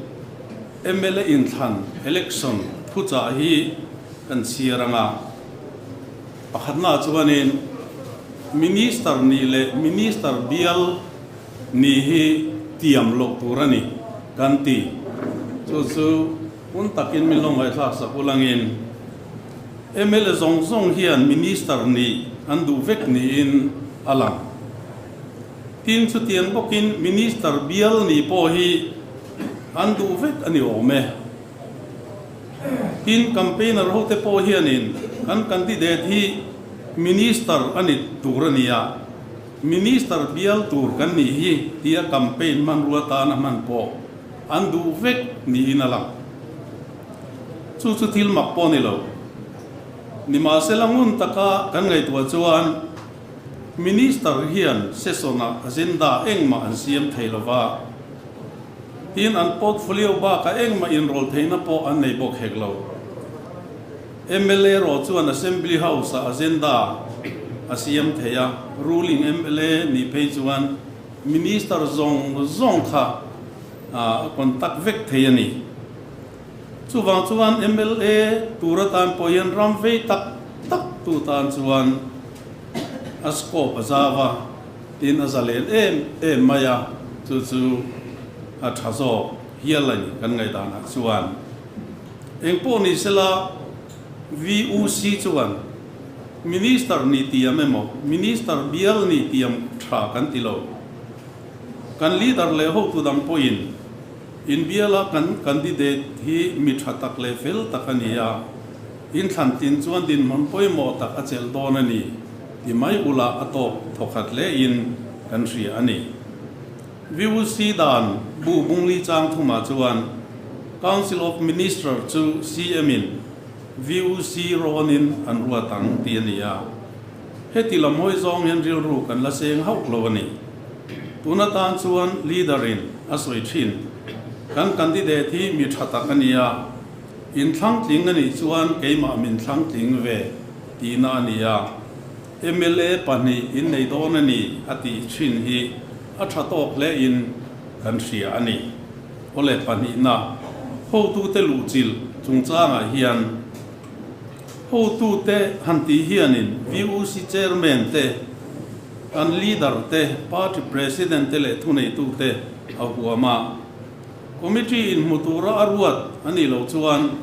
mla inthlan, election, thuchah hi kan chhiar ang a, pakhatnaah chuanin Minister nih leh Minister bial, Ni hi tiam loh tur a ni kan ti. Chu chu hun takin min lo ngaihthlak sak ulangin mla zawng zawng hian Minister nih an duh vek niin a lang. Tin, chutiang bawkin Minister bial nih pawh hi an duh vek a ni awm e. Tin, campaigner hote pawh hianin kan candidate hi Minister a ni tur a ni a. Minister bial tur kan nih hi tia campaign hmanrua tana hman pawh an duh vek niin a lang. Chu chu thil mak pawh ni lo. Nimahsela ngun taka kan ngaihtuah chuan Minister hian session-ah agenda engmah an siam thei lo va, tin an portfolio bakah engmah inrawl theihna pawh an nei bawk hek lo. Mla erawh chuan Assembly House-ah agenda a siam thei a, ruling mla nih phei chuan Minister zawng zawng kha a contact vek thei a ni. Chuvang chuan mla tur atan pawh hian ram vei tak tak tu tan chuan a scope a zau a, tin a zalen em em mai a, chu chu a tha zawk hial a ni kan ngaihdanah chuan. Engpawh ni sela, VUC chuan Minister nih tiam emaw, Minister bial nih tiam tha kan ti lo. Kan leader leh hotu dang pawhin inbiala kan candidate hi mi tha tak leh fel tak a ni a, inthlan tlin chuan dinhmun pawimawh tak a chelh dawn a ni ti mai ula a tawk thawkhat hlein kan hria a ni. VUC dan bu Bungli chang thumah chuan Council of Minister chu CM in VUC rawnin an ruat ang tih a ni a. Heti lam hawi zawng hian rilru kan la seng hauh lo a ni. Tun atan chuan leader in a sawi thin. Kan candidate hi mi tha tak a ni a, in thlang tling a nih chuan keimah min thlang tling ve tihna a ni a. Mla pahnih in nei dawn a ni a tih thin hi a tha tawk hle in kan hria a ni. Awle pahnihna hotute luhchilh chungchangah hian hotute han tih hianin VUC Chairman te, kan Leader te, Party President te leh thuneitute a huam a. Committee in hmu tura a ruat a nih loh chuan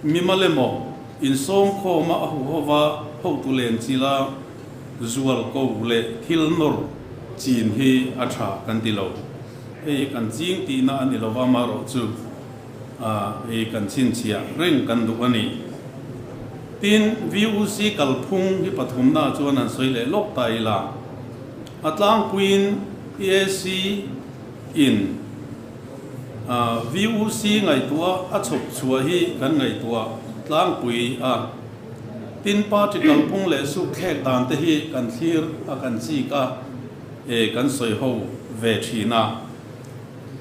mimal emaw insawmkhawma a huhova hotu len chila zual ko leh thil nawr chin hi a tha kan ti lo. Hei hi kan ching tihna a ni lova amaherawh chu hei kan chhinchhiah reng kan duh a ni. Tin, VUC kalphung hi pathumna chuan an sawi leh lawk ta ila a tlangpuiin PAC in VUC ngaihtuah a chhawp chhuah hi kan ngaihtuah tlangpui a. Tin, party kalphung leh suk thlek dan te hi kan thlir a, kan chik a, e kan sawi ho ve thin a.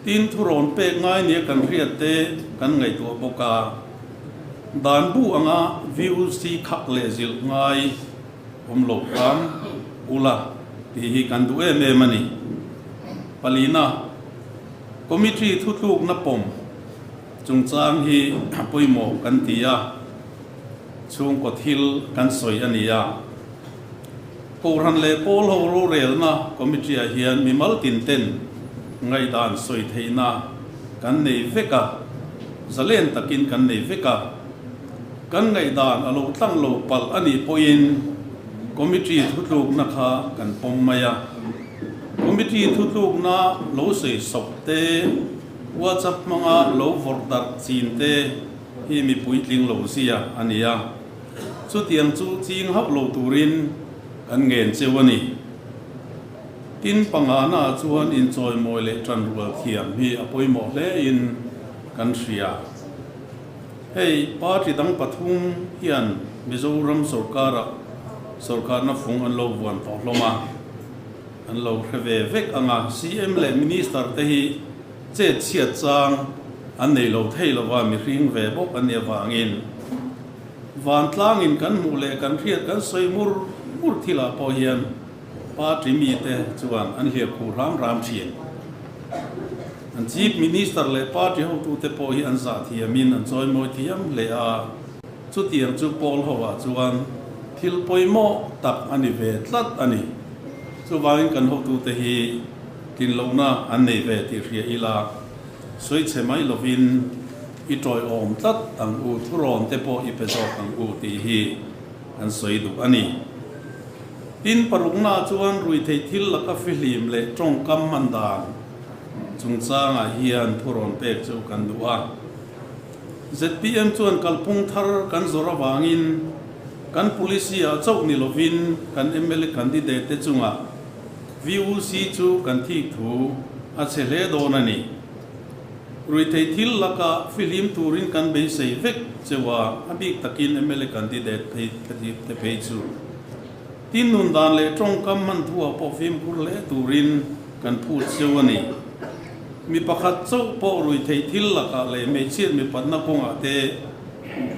Tin, thurawn pek ngai nia kan hriat te kan ngaihtuah bawk a. Dan bu anga VUC khak leh zilh ngai awm lo hram ula tih hi kan duh em em a ni. Palina, Committee thutlukna pawm chungchang hi pawimawh kan ti a. Chhungkaw thil kan sawi a ni a. Kohhran leh pawl ho rorelna committee ah hian mimal tin ten ngaihdan sawi theihna kan nei vek a, zalen takin kan nei vek a. Kan ngaihdan a lo tlang lo palh a nih pawhin committee thutlukna kha kan pawm mai a. Committee thutlukna lo sawi sawp te, WhatsApp hmanga lo vawrh darh chin te hi mi puitling lo zia a ni a. Chutiang chu ching hauh lo turin kan ngen cheu a ni. Tin, pangana chuan inchawimawi leh tanrual thiam hi a pawimawh hlein kan hria. Hei, party dang pathum hian Mizoram sorkarah sorkarna fung an lo vuan tawh hlawm a, an lo hre ve vek ang a. CM leh Minister te hi chet chhiat chang an nei lo thei lova, mihring ve bawk an nih avangin Vantlangin kan hmuh leh kan hriat kan sawi mur mur thilah pawh hian party mite chuan an hliah khuh hram hram thin. An Chief Minister leh party hotute pawh hi an zah thiamin an chawimawi thiam hle a, chutiang chu pawl hoah chuan thil pawimawh tak a ni ve tlat a ni. Chuvangin kan hotute hi tlinlohna an nei ve tih hria ila sawi chhe mai lovin, I tawiawm tlat ang u, thurawn te pawh i pe zawk ang u tih hi an sawi duh a ni. Tin, paruknaah chuan ruihtheih thil laka fihlim leh tawngkam hman dan chungchangah hian thurawn pek chu kan duh a. Zpm chuan kalphung thar kan zawrh avangin kan policy-ah chauh ni lovin kan mla candidate te chungah VUC chu kan thik thu a chhe hle dawn a ni. Ruihtheih thil laka fihlim turin kan beisei vek cheu a, a bik takin mla candidate phei te phei chu. Tin nun dan leh tawngkam hman thuah pawh fimkhur hle turin kan phut cheu a ni. Mi pakhat chauh pawh ruihtheih thil lakah leh hmeichhiat mipatna kawngah te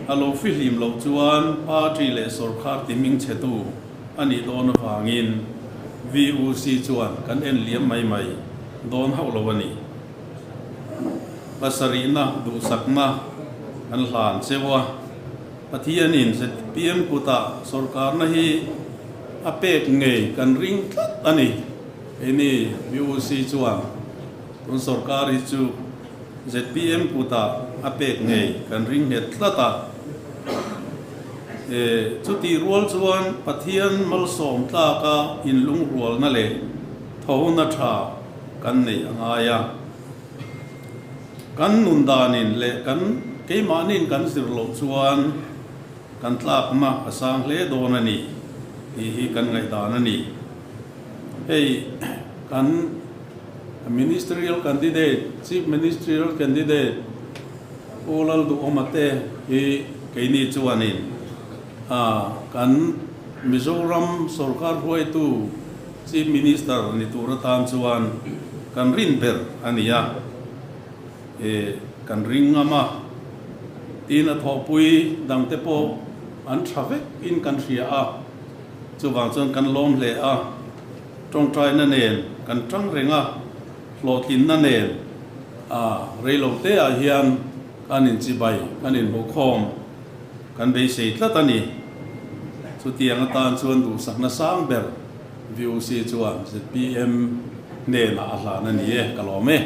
a lo fihlim loh chuan party leh sorkar ti hming chhetu a nih dawn avangin VUC chuan kan en liam mai mai dawn hauh lo a ni. Pasarihna duhsakna an hlan cheu a, Pathianin zpm kutah sorkarna hi a pek ngei kan ring tlat a ni. Keini VUC chuan tun sorkar hi chu zpm kutah a pek ngei kan ring nghet tlat a. Chutih rual chuan Pathian malsawm tlaka inlungrualna leh thona tha kan neih a ngai a. Kan nun danin leh kan keimahnin kan zir loh chuan kan tlakna a sang hle dawn a ni tih hi kan ngaihdan a ni. Hei kan Ministerial Candidate, Chief Ministerial Candidate Pu Lalduhawma te hi keini chuanin kan Mizoram sorkar hruaitu Chief Minister ni tur atan chuan kan rin ber a ni a, e kan ring ngam a, tin a thawhpui dangte pawh an tha vek in kan hria a, chuvang chuan kan lawm hle a, tawngtaina nen kan tang reng a, hlawhtlinna nen a reilo te ah hian kan inchibai, kan inhmuhkhawm. Kan beisei tlat a ni. Chutiang atan chuan duhsakna sang ber VOC chuan zpm hnenah a hlan a ni e, ka lawm e.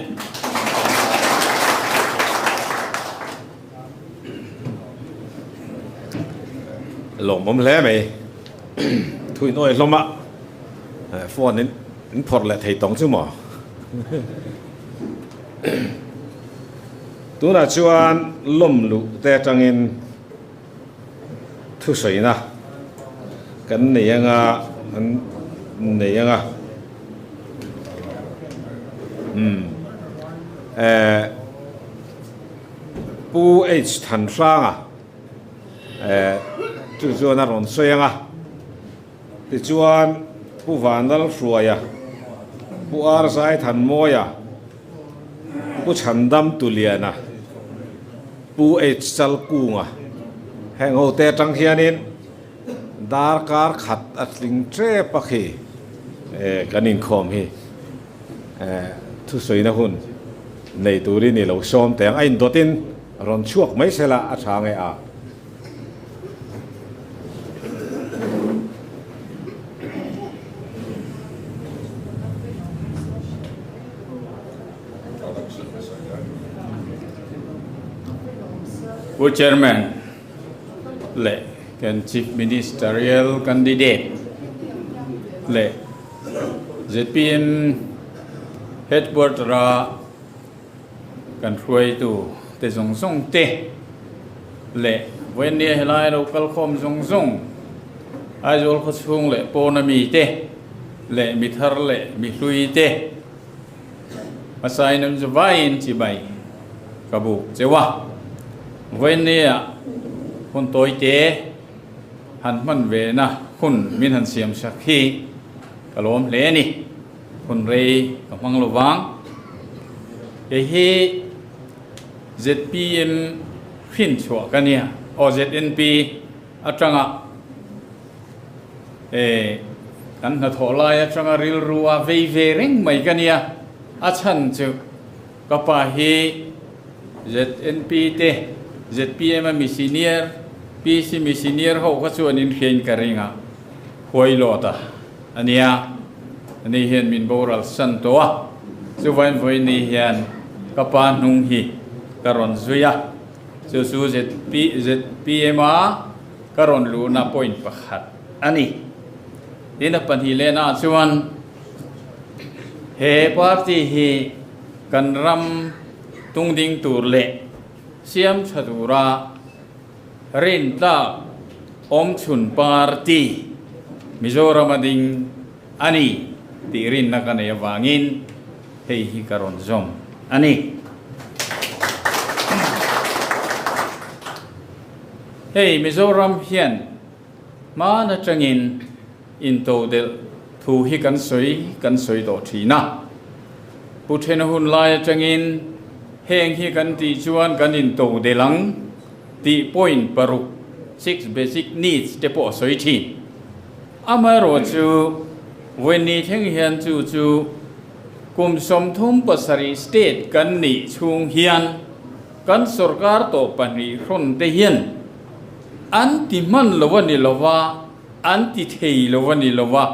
Lawmawm hle mai. Thui nawi hlawm a, phone in in phawrh leh thei tawng chu maw? Tunah chuan lawm luh te atangin thusawiina kan nei anga an nei anga umm eh Pu H Thanhranga eh chu chuan a rawn sawi anga tichuan Pu Vanlalhruaia Pu Arzai Thanmawia Pu Chhandam Tuliana, Pu H Chalkunga heng ho te atang hianin darkar khat a tling tep a khi kan inkhawm hi thusawina hun nei turin i lo sawm teh ang. A indawtin rawn chhuak mai sela a tha nge a. Pu Chairman leh kan Chief Ministerial Candidate leh zpm Headquarter-a kan hruaitu te zawng zawng te leh vawiinnia helai lo kalkhawm zawng zawng Aizawl khawchhung leh pawna mite leh mi thar leh mi hlui te hmasain an zu vaiin chibai ka buk cheu a. Vawiinnia hun tawite han hman vena hun min han siam sak hi ka lawm hle a ni. Hun rei ka hmang lo vang. Kei hi zpm hrinchhuah ka nia, aw ZNP atanga e kan hnathawh lai atanga rilru a vei ve reng mai ka nia. A chhan chu ka pa hi ZNP te zpm a mi senior, PC mi senior ho kha chuan inhriain ka ring a, huai lawt a a nia. Ani hian min boral san tawh a, chuvain vawiini hian ka pa hnung hi ka rawn zui a. Chu chu zpm a ka rawn luhna point pakhat a ni. Tin a pahnihlehnah chuan he party hi kan ram tungding tur leh siam tha tura rintlak awmchhun party Mizoram a ding a ni tih rinna ka nei avangin hei hi ka rawn zawm a ni. Hei Mizoram hian hman atangin intodelh thu hi kan sawi kan sawi tawh thin a. Pu Thena hun lai atangin heng hi kan tih chuan kan intodelh ang tih point paruk, six basic needs, te pawh a sawi thin. Amaherawhchu, vawiin thleng hian chu chu kum 37 state kan nih chhung hian kan sorkar tawh pahnih hrawn te hian an ti hman lo a ni lo va, an ti thei lo a ni lo va,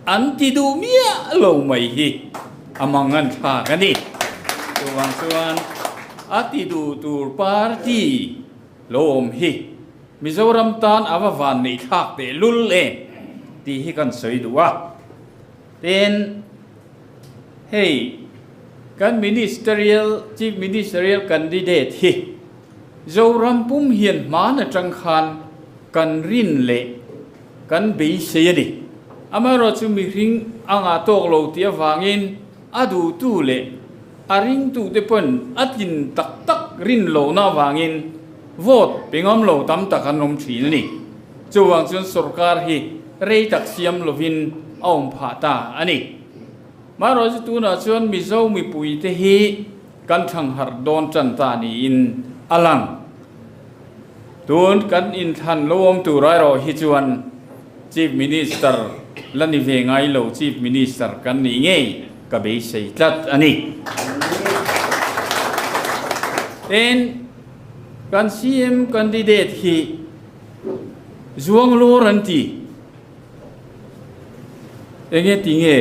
an ti duh miah lo mai hi a mangan thlak a ni. Chuvang chuan a ti duh tur party lo awm hi Mizoram tan a va van neih thlak teh lul e tih hi kan sawi duh a. Tin, hei kan Ministerial, Chief Ministerial candidate hi Zoram pum hian hman atang khan kan rin leh kan beisei a ni. Amaherawhchu mihring a ngah tawk lo tih avangin a duhtu leh a ringtute pawn a tlin tak tak rin lohna avangin Vote pe ngam lo tam tak an awm thin a ni. Chuvang chuan sorkar hi rei tak siam lovin a awm phah ta a ni. Marawh chu tunah chuan Mizo mipuite hi kan thangharh dawn tan ta niin a lang. Tun kan inthlan lo awm tur erawh hi chuan Chief Minister la ni ve ngai lo Chief Minister kan nih ngei ka beisei tlat a ni. Tin. Kan CM candidate hi Zuanglawr an ti. Enge ti nge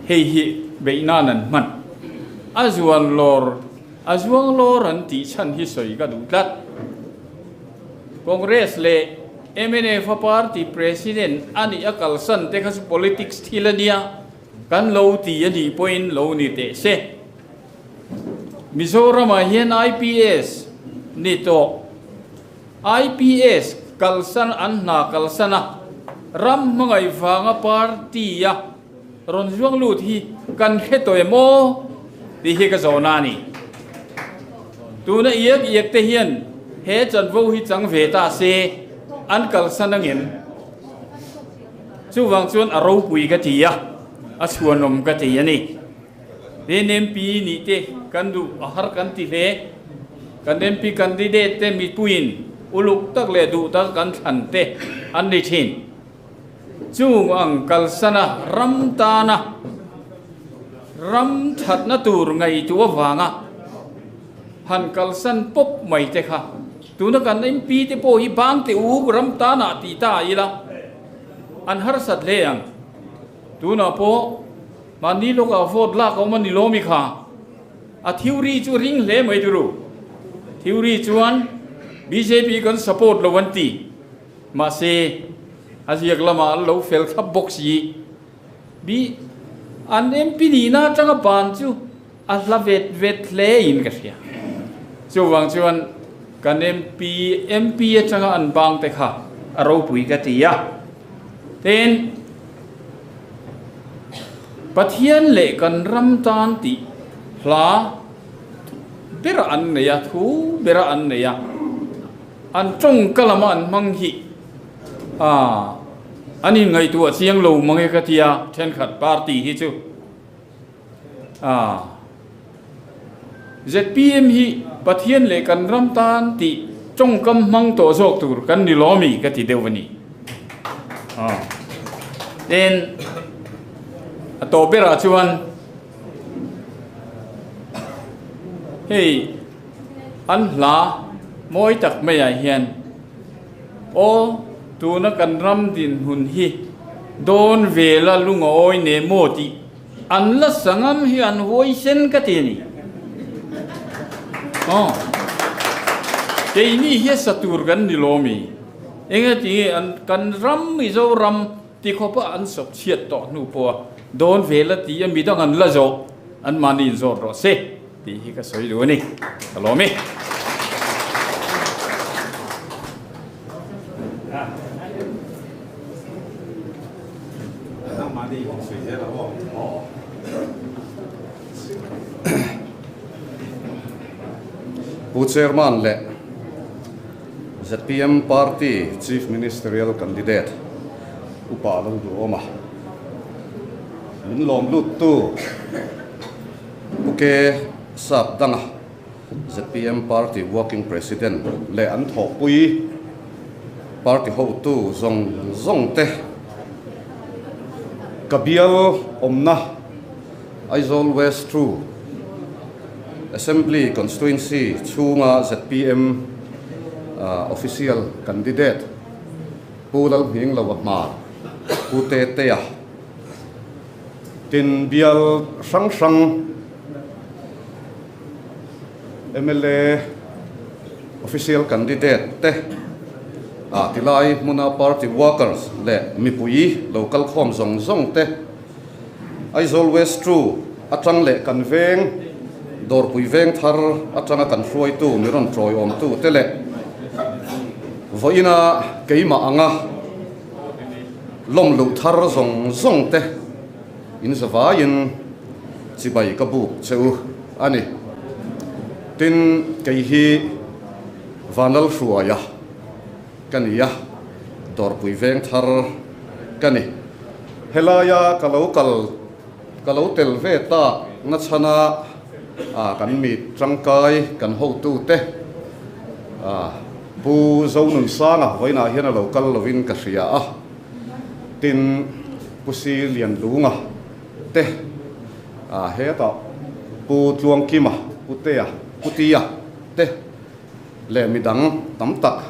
hei hi beih nan an hman? A zuanlawr, a zuanglawr an tih chhan hi sawi ka duh tlat. Congress leh mnf a party president a nih a kalsan te kha chu politics thil a nia, kan lo ti a nih pawhin lo ni teh se. Mizoramah hian IPS ni tawh. IPS kalsan an hna kalsan a, ram hmangaih vanga party a rawn zuang lut hi kan hre tawh em aw tih hi ka zawhna a ni. Tuna iak iak te hian he chanvo hi chang ve ta se an kalsan angem? Chuvang chuan a ropui ka ti a, a chhuanawm ka ti a ni. Tin MP nih te kan duh a har kan ti hle. Kan MP candidate te mipuiin uluk tak leh duh tak kan thlan te an ni thin. Chung ang kalsana ram tana ram thatna tur ngaihtuh avanga han kalsan pawp mai te kha tuna kan MP te pawh hi bang te uk ram tanah tih ta ila an harsat hle ang. Tunah pawh Mahni lawkah vote lak a awm a ni lo mi kha? A theory chu ring hle mai turu. Theory chuan bjp kan support lo an ti. Mahse, a ziak lamah an lo fel thlap bawk si. Bi an MP nihna atanga ban chu a hla vet vet hle in ka hria. Chuvang chuan kan MP MP atanga an bang te kha a ropui ka ti a. Tin, Pathian leh kan ram tan tih hla bera an nei a, thu bera an nei a, an tawngka lama an hmang hi a an inngaihtuah chiang lo mang e ka tia thenkhat party hi chu a zpm hi Pathian leh kan ram tan tih tawngkam hmang tawh zawk tur kan ni lawmi ka ti deuh a ni. Tin, a tawh berah chuan hei an hla mawi tak maiah hian aw tuna kan ram dinhmun hi dawn vela lunga awi ne maw tih An la sangam hi an huaisen ka ti a ni. Aw. Keini hi a sa tur kan ni lo mi. Enge ti nge an kan ram Mizoram ti khawpa an sawp chhiat tawh hnu pawh a dawn ve la ti a midang an la zawh an mahni in zawt rawh se tih hi ka sawi duh a ni. Ka lawm e. Pu Chairman leh zpm Party Chief Ministerial Candidate Upa Lalduhawma min lawm luttu Pu K Sapdanga zpm Party Working President leh an thawhpui Party hotu zawng zawng te ka bial awmna Aizawl West True Assembly Constituency chhunga zpm Official Candidate Pu Lalhmingloa Hmar, Pu Tetea, tin bial hrang hrang Mla official candidate te ah tilai hmuna party workers leh mipui lo kal khawm zawng zawng te Aizawl West True atang leh kan veng Dawrpui veng thar atanga kan hruaitu mi rawn tawiawmtu te leh vawiina keimah anga lawm luh thar zawng zawng te in zavaiin chibai ka buk che u a ni. Tin, kei hi Vanlalhruaia ka ni a, Dawrpui veng thar ka ni. Helaia ka lo kal, ka lo tel ve tak nachhana kan mi tangkai kan hotute Pu Zonunsanga vawiinah hian a lo kal lovin ka hria a. Tin, Pu Si Lianlunga te a hetah Pu Tluangkima, Pu Tea, Pu Tia te leh midang tam tak,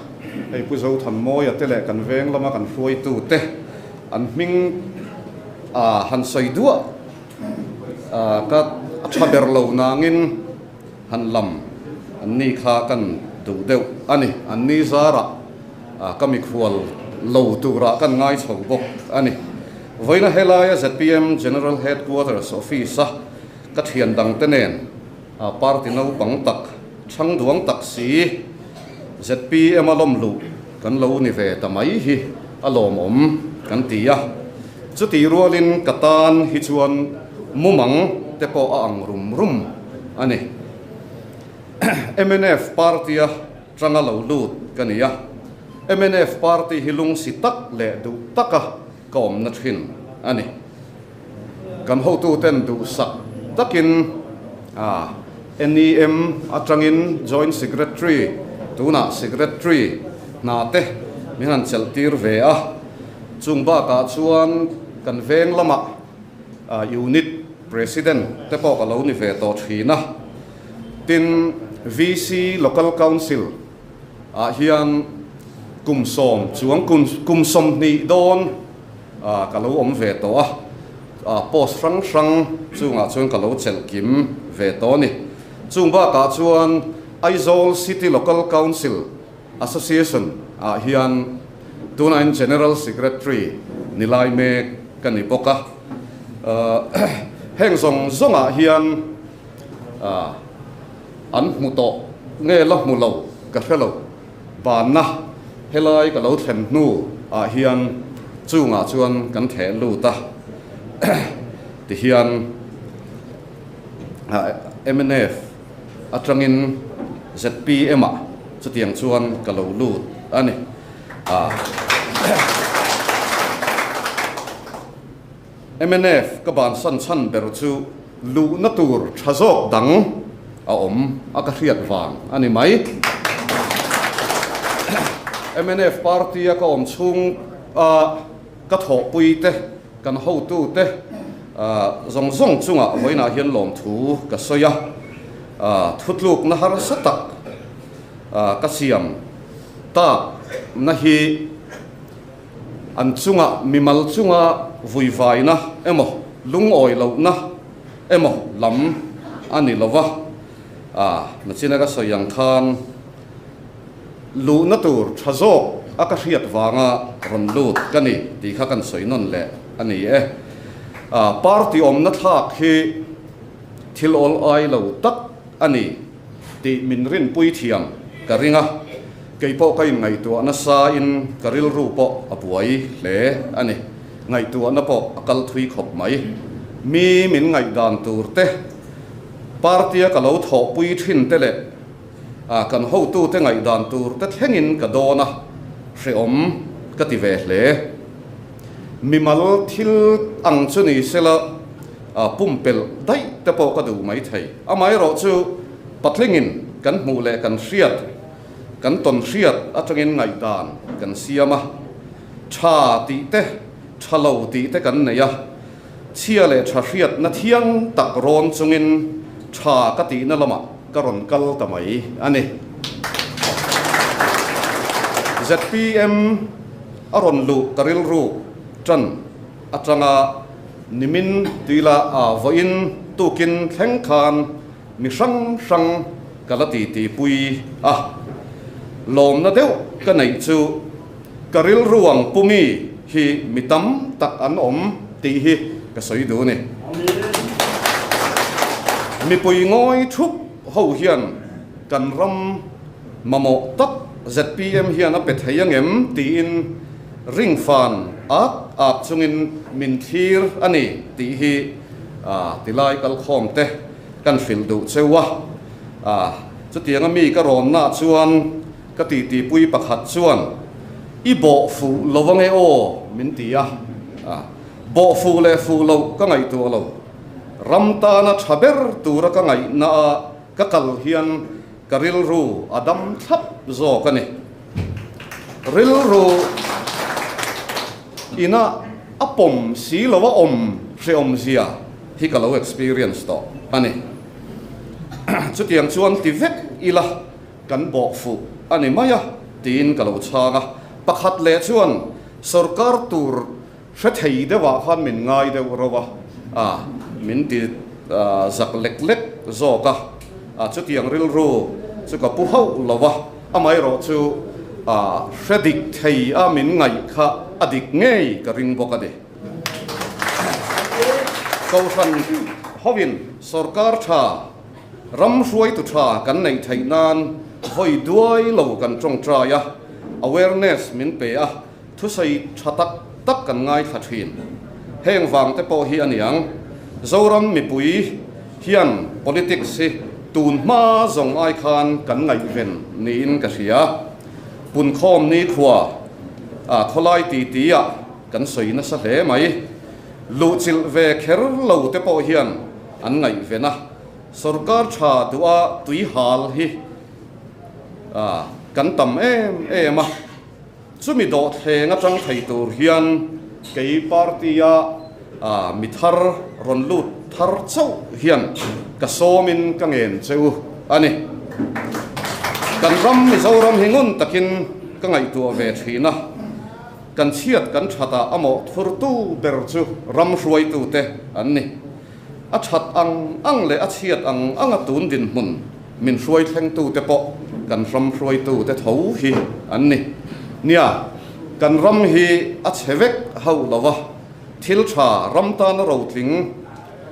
hei Pu Zothanmawia te leh kan veng lama kan hruaitu te an hming a han sawi duah a ka a tha ber lo nangin han lam an ni kha kan duh deuh a ni. An ni zarah ka mikhual lo turah kan ngai chho bawk a ni. Vawiina helaia zpm General Headquarters Office-a ka thian dangte nen party naupang tak, chhang duang tak si zpm-a lawm luh kan lo ni ve ta mai hi a lawmawm kan ti a. Chutih rualin ka tan hi chuan mumang te pawh a ang rum rum a ni. Mnf party-a tanga lo lut ka ni a, mnf party hi lungsi tak leh duh taka ka awmna thin a ni. Kan hotuten duhsak takin NEM atangin Joint Secretary, tunah Secretary hna te min han chelh tir ve a, chung bakah chuan kan veng lamah Unit President te pawh ka lo ni ve tawh thin a. Tin, VC Local Council ah hian kum sawm chuang kum 20 dawn ka lo awm ve tawh a, post hrang hrang chungah chuan ka lo chelh kim ve tawh a ni. Chung bakah chuan Aizawl City Local Council Association ah hian tunah in General Secretary ni lai mek ka ni bawk a. Heng zawng zawngah hian an hmu tawh nge la hmu lo ka hre lo. Banna helai ka lo thlen hnu ah hian chungah chuan kan theh lut a. Tihian mnf atangin zpm ah chutiang chuan ka lo lut a ni. Mnf ka bansan chhan ber chu luhna tur tha zawk dang a awm a ka hriat vang a ni mai. Mnf party a ka awm chhung a ka thawhpui te, kan hotu te zawng zawng chungah vawiinah hian lawmthu ka sawi a, thutlukna harsa tak ka siam tak na hi An chunga mimal chunga vuivaina emaw lungawi lohna emaw lam a ni lo va, a nachina ka sawi ang khan luhna tur tha zawk a ka hriat vanga rawn lut ka ni tih kha kan sawi nawn leh a ni e. A party awmna thlak hi thil awl ai lo tak a ni. Tih min rinpui thiam ka ring a, kei pawh ka inngaihtuah nasa in ka rilru pawh a buai hle a ni. Ngaihtuahna pawh a kal thui khawp mai. Mi min ngaihdan tur te, party a ka lo thawhpui thin te leh kan hotute ngaihdan tur te thlengin ka dawn a, hreawm ka ti ve hle. Mimal thil ang chu ni sela pumpelh daih te pawh ka duh mai thei. Amaherawh chu patlingin kan hmuh leh kan hriat, kan tawn hriat atangin ngaihdan kan siam a, tha tih te, tha lo tih te kan nei a, chhia leh tha hriatna thiang tak rawn chungin tha ka tihna lamah ka rawn kal ta mai a ni. Zpm a rawn luh ka rilru tan atanga nimin tuila a vawiin tukin thleng khan mi hrang hrang ka la titi pui a. Lawmna deuh ka neih chu ka rilru ang pumi hi mi tam tak an awm tih hi ka sawi duh a ni. Mipui ngawi thup ho hian kan ram mamawh tak zpm hian a pe thei angem tiin ringfan ak ak chungin min thlir a ni tih hi tilai kalkhawm te kan hrilh duh cheu a. Chutianga mi ka rawnna chuan ka titipui pakhat chuan i bawh fuh lo ange aw min ti a. Bawh fuh leh fuh loh ka ngaihtuah lo. Ram tana tha ber tura ka ngaihna a ka kal hian ka rilru a dam thlap zawk a ni. Rilru ina a pawm si lo a awm hrehawm zia hi ka lo experience tawh a ni. Chutiang chuan ti vek ila kan bawh fuh a ni mai a tiin ka lo chhang a. Pakhat leh chuan sorkar tur hre thei deuhah khan min ngai deuh reuh a, a min ti zak lek lek zawk a, a chutiang rilru chu ka pu hauh lo a, amaherawh chu a hre dik thei a min ngaih kha a dik ngei ka ring bawk a ni. Kohhran hovin sorkar tha, ram hruaitu tha kan neih theih nan vawi duai lo kan tawngtai a, awareness min pe a, Thusawi tha tak tak kan ngaithla thin. Heng vang te pawh hi a niang. Zoram mipui hian politics hi tun hma zawng ai khan kan ngaihven niin ka hria. Punkhawm nikhua a khawlai titi ah kan sawi nasa hle mai. Luhchilh ve kher lo te pawh hian an ngaihven a. Sorkar tha duha tui hal hi kan tam em em a. Chumi dawhthleng atang thei tur hian kei party-a mi thar rawn lut thar chauh hian ka sawmin ka ngen che u a ni. Kan ram Mizoram hi ngun takin ka ngaihtuah ve thin a, kan chhiat kan thatah a mawh thurtu ber chu ram hruaitute an ni. A that ang ang leh a chhiat ang anga tun dinhmun min hruai thlengtute pawh kan ram hruaitute tho hi an ni. Nia, kan ram hi a chhe vek hauh lo a, thil tha ram tana rotling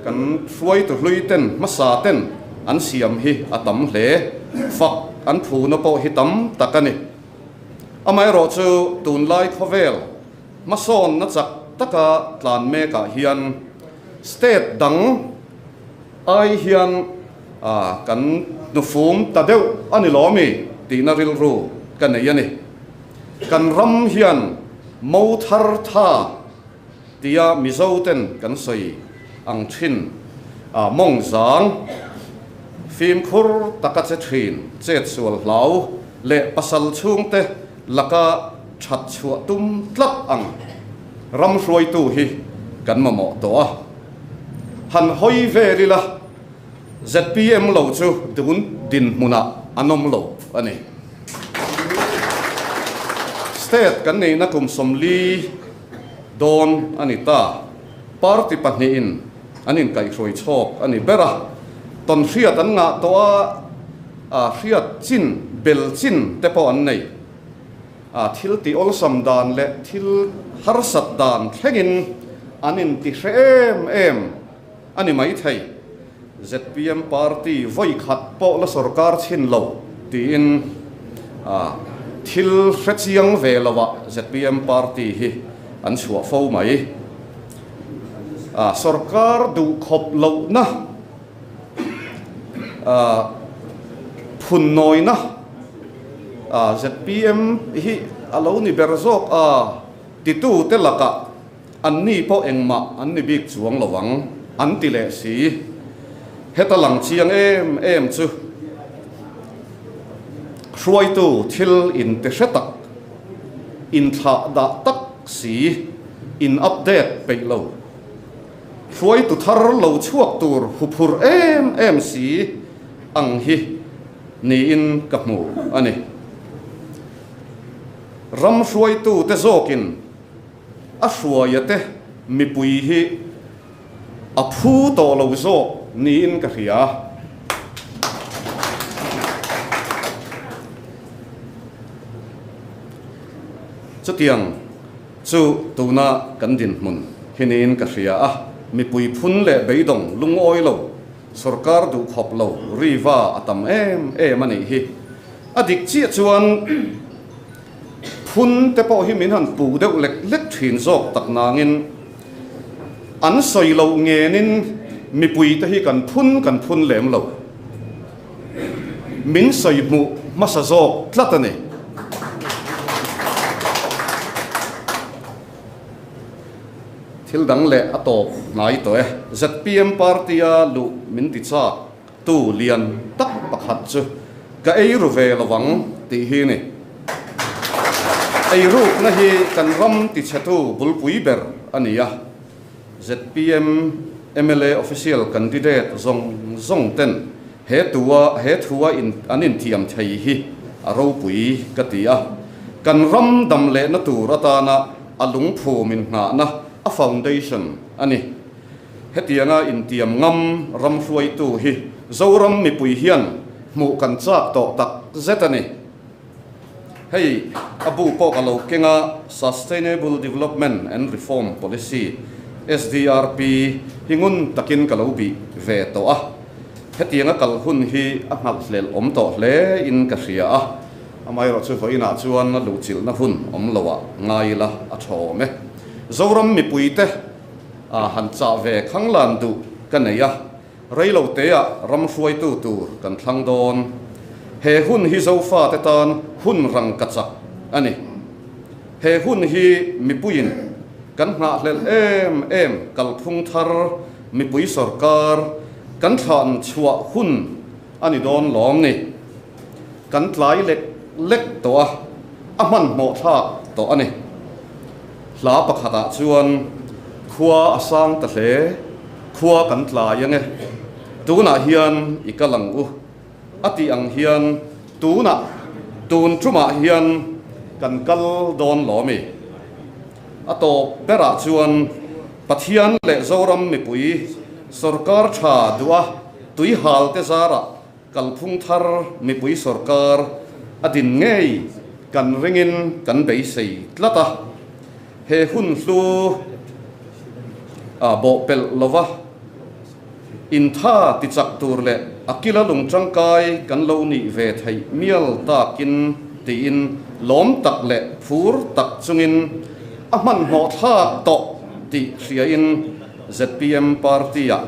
kan hruaitu hlui ten hmasa ten an siam hi a tam hle. Fak an phuna pawh hi tam tak a ni. Amaherawhchu tunlai khawvel hmasawnna chak taka tlan mekah hian state dang ai hian kan hnufum ta deuh a ni lawmi tihna rilru ka nei a ni. Kan ram hian mo thar tha tia Mizo ten kan sawi ang thin a mawng zang fimkhur taka che thin chet sual hlau leh pasal chhungte laka that chhuah tum tlat ang ram hruaitu hi kan mamawh tawh a. Han hawi vel ila ZPM lo chu dun dinhmunah an awm lo a ni. State kan neihna kum 40 dawn a ni ta. Party pahnihin an inkaihhruai chhawk a ni ber a. Tawn hriat an ngah tawh a, a hriat chin, bel chin te pawh an nei. A thil tih awlsam dan leh thil harsat dan thlengin an inti hre em em a ni maithei. ZPM party vawi khat pawh la sorkar chhin lo tiin a thil hre chiang ve loah ZPM party hi an chhuah fo mai. A sorkar duh khawp lohna a phun nawina a ZPM hi a lo ni ber zawk a titu te lakah an ni pawh engmah an ni bik chuang lovang an ti leh si. Heta lang chiang em em chu hruaitu thil in ti hre tak in thlah dah tak si in update peih lo hruaitu thar lo chhuak tur huphur em em si ang hi niin ka hmu a ni. Ram hruaitu te zawkin a hruaia te mipui hi a phu tawh lo zawk niin ka hria. Chutiang chu tuna kan dinhmun hi niin ka hria a, mipui phun leh beidawng lungawi lo, sorkar duh khawp lo riva a tam em em a nih hi. A dik chiah chuan phun te pawh hi min han puh deuh lek lek thin zawk tak nangin an sawi lo ngenin mipui te hi kan phun kan phun lem lo. Min sawi hmuh hmasa zawk tlat a ni. Thil dang leh a tawp hnai tawh e. ZPM party a luh min ti chak tu lian tak pakhat chu ka ei ru ve lovang tih hi ni. Ei rukna hi kan ram ti chhetu bulpui ber a ni a. ZPM MLA official candidate zawng zawng ten he tua he thua in an inthiam thei hi a ropui ka ti a. Kan ram dam lehna tur atana a lungphu min nghahna a foundation a ni. Hetianga intiam ngam ram hruaitu hi Zoram mipui hian hmuh kan chak tawh tak zet a ni. Hei a bu pawh ka lo kenga Sustainable Development and Reform Policy SDRP hi ngun takin ka lo bih ve tawh a. Hetianga kal hun hi a nghalh hlel awm tawh hle in ka hria a. Amaherawh chu vawiinah chuan a luhchilhna hun awm loah ngai ila a tha awm e. Zoram mipuite a han chah ve khanglan duh ka nei a. Reilo teah ram hruaitu tur kan thlang dawn. He hun hi Zofa te tan hun rang ka chak a ni. He hun hi mipuiin kan nghah hlelh em em kalphung thar mipui sorkar kan thlan chhuah hun a ni dawn lawm ni. Kan tlai lek lek tawh a, a hmanhmawh thlak tawh a ni. Hla pakhatah chuan khua a sang ta hle, khua kan tlai ange, tunah hian i kal ang u a tih ang hian tunah tun tumah hian kan kal dawn lawmi. A tawp berah chuan Pathian leh Zoram mipui Sorkar tha duh a, tuihal te zarah kalphung thar mipui sorkar a din ngei kan ringin kan beisei tlat a. He hun hlu a bawhpelh lova intha tichak tur leh a kila lung tangkai kan lo nih ve theih mial takin tiin lawm tak leh phur tak chungin a hmanhmawh thlak tawh tih hriain zpm party-ah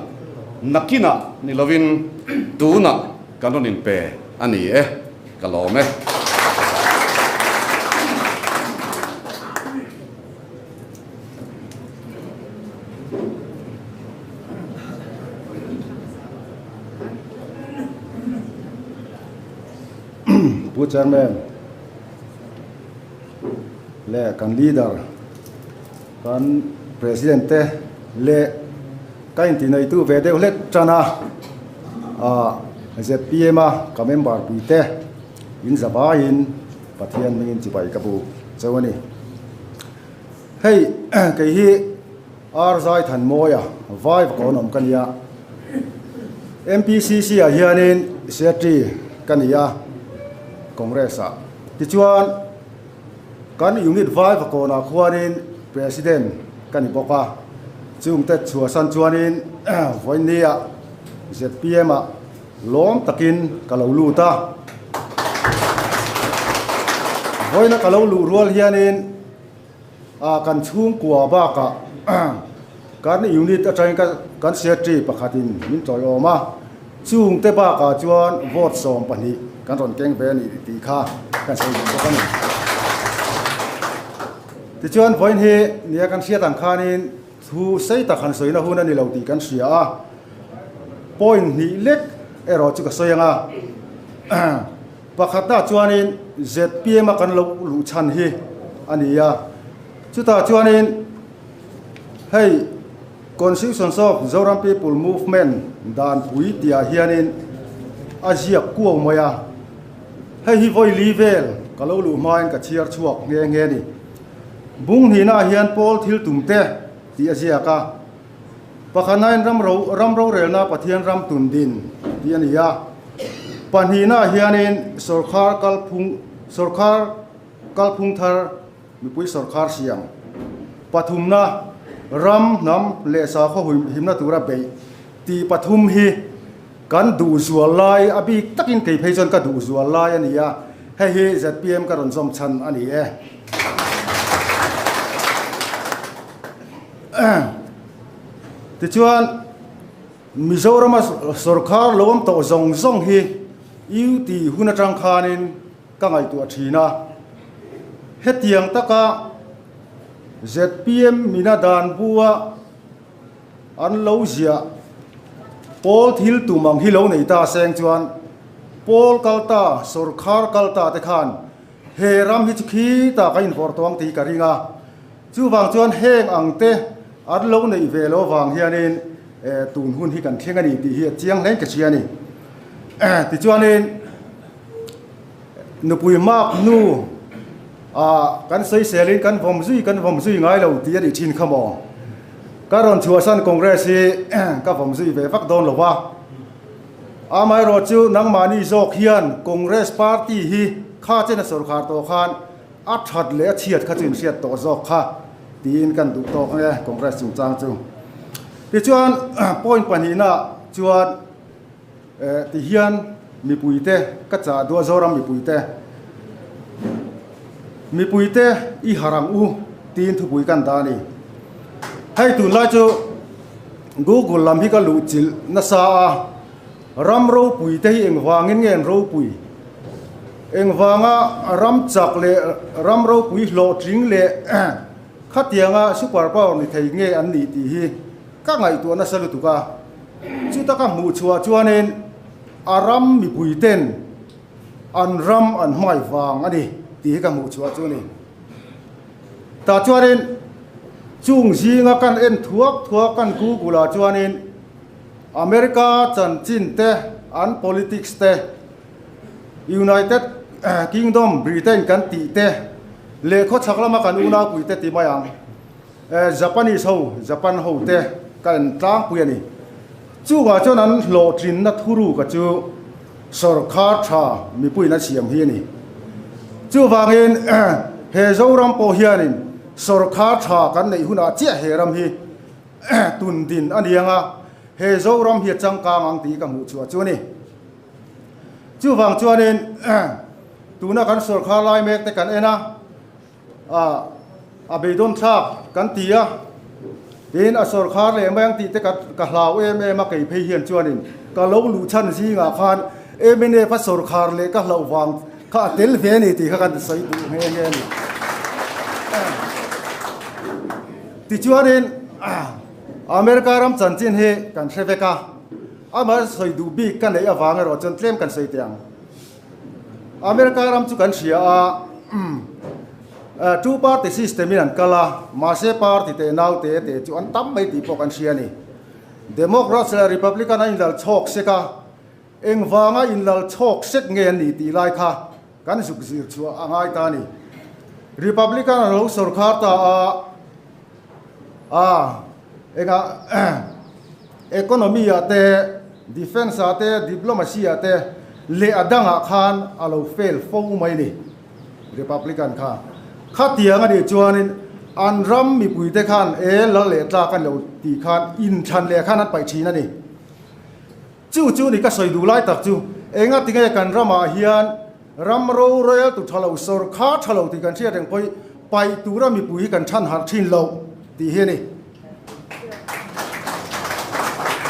nakinah ni lovin tunah kan rawn inpe a ni e, ka lawm e. Pu Chairman leh kan leader kan President te leh ka intineitu ve deuh hlek tan a zpm a ka member pui te in zavaiin Pathian hmingin chibai ka bu cheu a ni. Hei kei hi Ar Zai Than Mawia vai vakawn awm ka nia. MPCC ah hianin Secretary ka ni a Congress ah. Tichuan kan unit vai vakawnah khuanin President ka ni bawk a. Chungte chhuahsan chuanin vawiin ah zpm ah Lawm takin ka lo lut a. Vawiina ka lo luh rual hianin ah kan chhungkua bakah kan unit atangin kan secretary pakhatin min tawiawm a, chungte bakah chuan vote 12 kan rawn keng ve a ni tih kha kan sawi duh bawk a ni. Tichuan vawiin hi nia kan hriat ang khanin Thu sei tak han sawina hun a ni lo tih kan hria a, point hnih lek erawh chu ka sawi ang a. Pakhatna chuanin zpm a kan lo luh chhan hi a ni a, chutah chuanin hei Constitution of Zoram People Movement danpui tihah hianin a ziak kuau mai a, hei hi vawi li vel ka lo luh hmain ka chhiar chhuak nghe nghe a ni. Bung hnihnaah hian Paul thil tum te tih a ziak a, pakhatnain ram ro ram rorelna Pathian ram tun din tih a ni a, pahnihnaah hianin sawrkhar kalphung sawrkhar kalphung thar mipui sawrkhar siam, pathumna ram hnam leh sakhaw himna tura beih tih pathum hi kan duh zual lai a bik takin kei phei chuan ka duh zual lai a ni a, hei hi zpm ka rawn zawm chhan a ni e. Tichuan Mizorama sawrkhar lo awm tawh zawng zawng hi UT hun atang khanin ka ngaihtuah thin a, hetiang taka zpm mina dan bua An lo ziah Paul thil tum ang hi lo nei ta seng chuan Paul kal ta, sawrkhar kal ta te khan he ram hi chu khitah ka invawrh tawh ang tih ka ring a. Chuvang chuan heng ang te an lo neih ve lo vang hianin tun hun hi kan thleng a ni tih hi a chiang hle ka hria a ni. Tichuanin nupui mak nu Ah, kan sawiselin kan vawm zui kan vawm zui ngai lo tih a nih thin kha maw? Ka rawn chhuahsan Congress hi ka vawm zui ve vak dawn lo va. Amaherawh chu nangmahni zawk hian Congress party hi kha chena sawrkhar tawh khan a that leh a chhiat kha chu inhriat tawh zawk kha tiin kan duh tawk nge Congress chungchang chu. Tichuan point pahnihna chuan Ti hian mipuite ka chah duh a Zoram mipuite mipuite i harh ang u tiin thupui kan dah a ni. Hei tunlai chu Google lam hi ka luh chilh nasa a, ram ropui te hi engvangin nge an ropui? Engvanga ram chak leh ram ropui hlawhtling leh khatianga super power ni thei nge an nih tih hi ka ngaihtuah nasa lutuk a. Chuta ka hmuh chhuah chuanin a ram mipuiten an ram an hmangaih vang a ni tih hi ka hmuh chhuah chu a ni. Tah chuanin chung zinga kan en thuak thuak kan Google ah chuanin America chanchin te, an politics te, United Kingdom, Britain kan tih te leh khawchhak lama kan unaupui te ti mai ang. Japanese ho, Japan ho te ka en tlangpui a ni. Chuvah chuan an hlawhtlinna thuruka chu sawrkhar tha mipuiin a siam hi a ni. Chuvangin he Zoram pawh hianin sawrkhar tha kan neih hunah chiah he ram hi tun din a ni ang a, he Zoram hi a changkang ang tih ka hmuh chhuah chu a ni. Chuvang chuanin tuna kan sawrkhar lai mek te kan en a, a beidawn thlak kan ti a, tin a sawrkhar leh mai ang tih te ka hlau em em a, kei phei hian chuanin ka lo luh chhan zingah khan mnf a sawrkhar leh ka hlauh vang kha a tel ve a ni tih kha kan sawi duh nghe nghe a ni. Tichuanin America ram chanchin hi kan hre vek a, amah sawi duh bik ka neih avang erawh chuan tlem kan sawi teh ang. America ram chu kan hria a, two party system in an kal a, mahse party teh nau te te chu an tam mai tih pawh kan hria a ni. Democrats leh Republican an inlal chhawk sek a, engvanga inlal chhawk sek nge an nih tih lai kha kan zuk zir chhuah a ngai ta a ni. Republican an lo sawrkhar ta a, a engah economy ah te, defence ah te, diplomacy ah te leh a dangah khan a lo fail fo mai ni Republican kha. Khatiang a nih chuanin an ram mipuite khan e lal leh tlak a ni lo tih khan inthlan leh khan an paih thin a ni. Chu chu ni ka sawi duh lai tak chu enga tinge kan ramah hian ram rorel tu tha lo, sawrkhar tha lo tih kan hriat reng pawh hi paih tura mipui hi kan chhan harh thin lo tih hi a ni.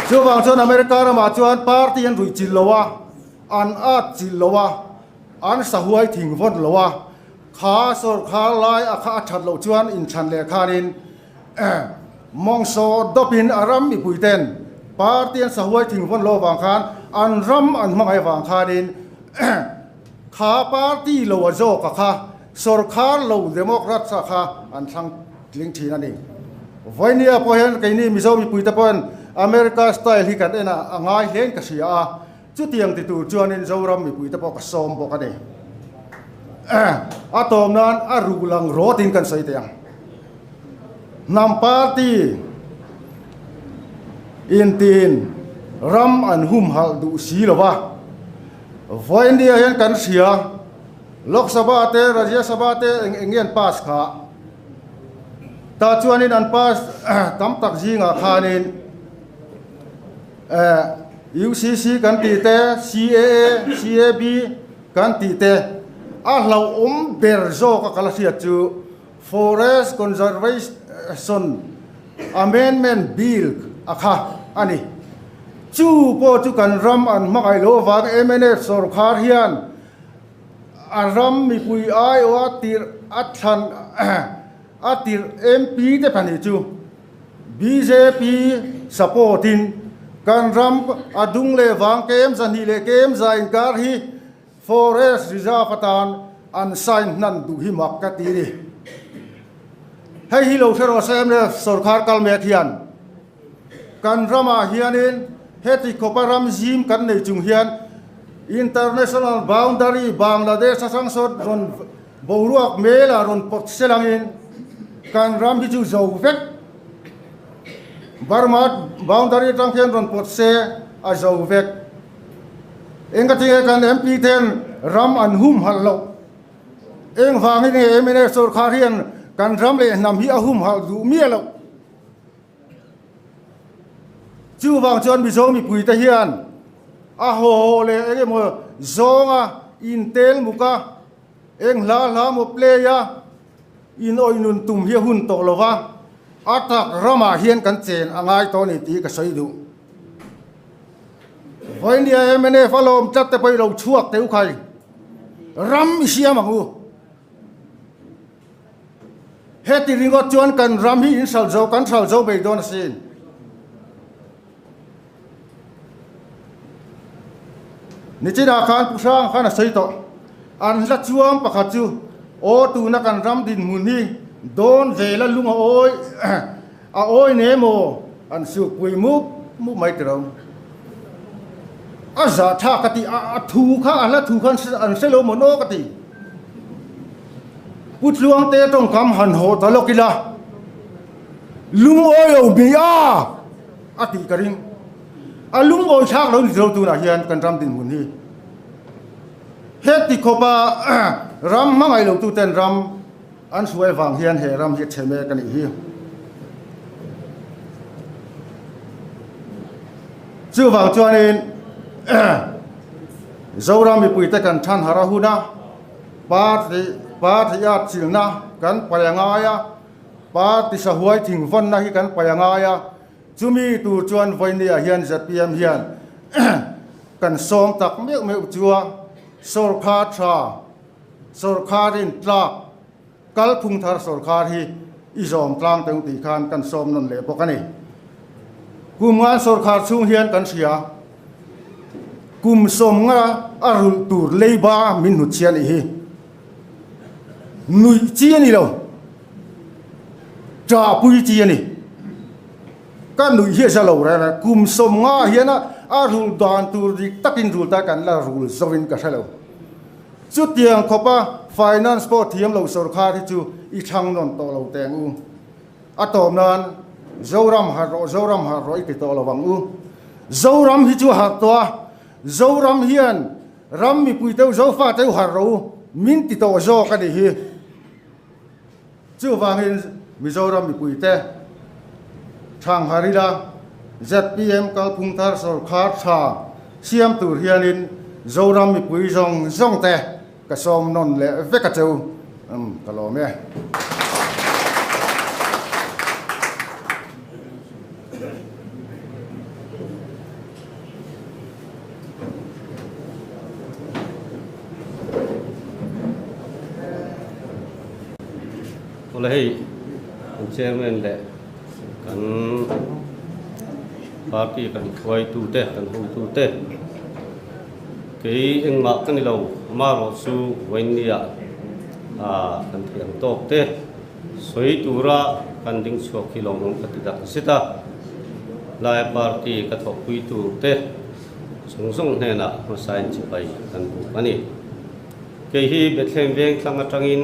Chuvang chuan America ramah chuan party an ruih chilh lo a, an at chilh lo a, an sahuai thing vawn lo a, kha sawrkhar lai a kha a that loh chuan inthlan leh khanin mawngsaw dawpin a ram mipui ten party an sahuai thing vawn lo avang khan an ram an hmangaih avang khanin kha party lo a zawk a kha sawrkhar lo Democrats a kha an thlang tling thin a ni. Vawinia pawh hian keini Mizo mipuite pawhin America style hi kan en a, a ngai hlein ka hria a, chutiang ti tur chuanin Zoram mipuite pawh ka sawm bawk a ni. A tawm nan a ruh lang rawtin kan sawi teh ang. Hnam party intiin ram an humhalh duh si lo va, Vawinia hian kan hria Lok Sabha te Rajya Sabha te eng eng nge an pass kha? Tah chuanin an pass tam tak zingah khanin UCC kan tih te, CAA, CAB kan tih te a hlauhawm ber zawk a kal a hriat chu Forest Conservation Amendment Bill a kha a ni. Chu pawh chu kan ram an hmangaih loh avang mnf sawrkhar hian A ram mipui aiawh a tirh a thlan a tirh MP te pahnih chu bjp support in kan ram a dung leh vang kem 200 leh kem 100 inkar hi forest reserve atan an sign hnan duh hi mak ka ti ni. Hei hi lo hre rawh se mnf sawrkhar kal mek hian Kan ramah hianin heti khawpa ram zim kan nei chung hian International Boundary Bangladesh atang sawn rawn boruak mela rawn pawt sel angin kan ram hi chu zo vek. Burma boundary atang hian rawn pawt se a zo vek. Engati nge kan MP ten ram an humhalh loh? Engvangin nge mnf sorkar hian kan ram leh hnam hi a humhalh duh miah loh? Chuvang chuan Mizo mipuite hian a haw leh eng emaw zawnga intel muk a, eng hla hla maw play a, in awih nun tum hi a hun tawh lo va, a tak ramah hian kan chen a ngai tawh a ni tih ka sawi duh. Vawinia mnf a lawm tlat te pawh i lo chhuak teh u khai, ram i siam ang u. Heti ringawt chuan kan ram hi in hral zo, kan hral zo mai dawn asin. Nichinah khan Pu Hrang khan a sawi tawh. An hla chuang pakhat chu, Aw tuna kan ram dinhmun hi dawn ve la lung a awi a awi ne maw? An sukpui mup mup mai tiro. A zah tha ka ti, a thu kha a hla thu kha an hre lo maw naw ka ti. Pu Tluangte tawngkam han haw ta lawk ila, lungawi lo mi a a tih ka ring. A lungawi thlak lo ni lo tunah hian kan ram dinhmun hi. Heti khawpa ram hmangaih lo tuten ram an hruai vang hian he ram hi a chhe mek a nih hi. Chuvang chuanin Zoram mipuite kan than har a hun a, party party a chilna kan paih a ngai a, party sahuai thingvawnna hi kan paih a ngai a, Chumi tur chuan vawinia hian zpm hian kan sawm tak meuh meuh chu a, sawrkhar tha, sawrkharin tlak, kalphung thar sawrkhar hi i zawm tlang teng tih khan kan sawm nawn leh bawk a ni. Kum ngan sawrkhar chhung hian kan hria, kum sawm nga a rulh tur leiba min hnutchhia nih hi nuih chi a ni lo. Ṭahpui chi a ni. Ka nuih hi a za lo reng reng. Kum 50 hian a rul dan tur dik takin rul ta kan la rul zo in ka hre lo. Chutiang khawpa finance pawh thiam lo sawrkhar hi chu i thlang nawn tawh lo teng u. A tawp nan Zoram harh rawh, Zoram harh rawh i ti tawh lo ang u. Zoram hi chu a harh tawh a, Zoram hian ram mipui teu Zofa teu harh rawh u min ti tawh zawk a nih hi. Chuvangin Mizoram mipuite Thangharila zpm kalphung thar sawrkhar tha siam tur hianin Zoram mipui zawng zawng te ka sawm nawn leh vek a cheu ka lawm e. Awle hei kan chairman leh kan party kan hruaitu te kan hotu te kei engmah ka ni lo amaherawh chu vawinia ah kan theih ang tawk te sawi tura kan ding chhuak hi lawmawm ka ti tak zet a lai party ka thawhpui tur te Zawng zawng hnenah hmasain chipai kan buk a ni. Kei hi Bethlehem veng thlang atangin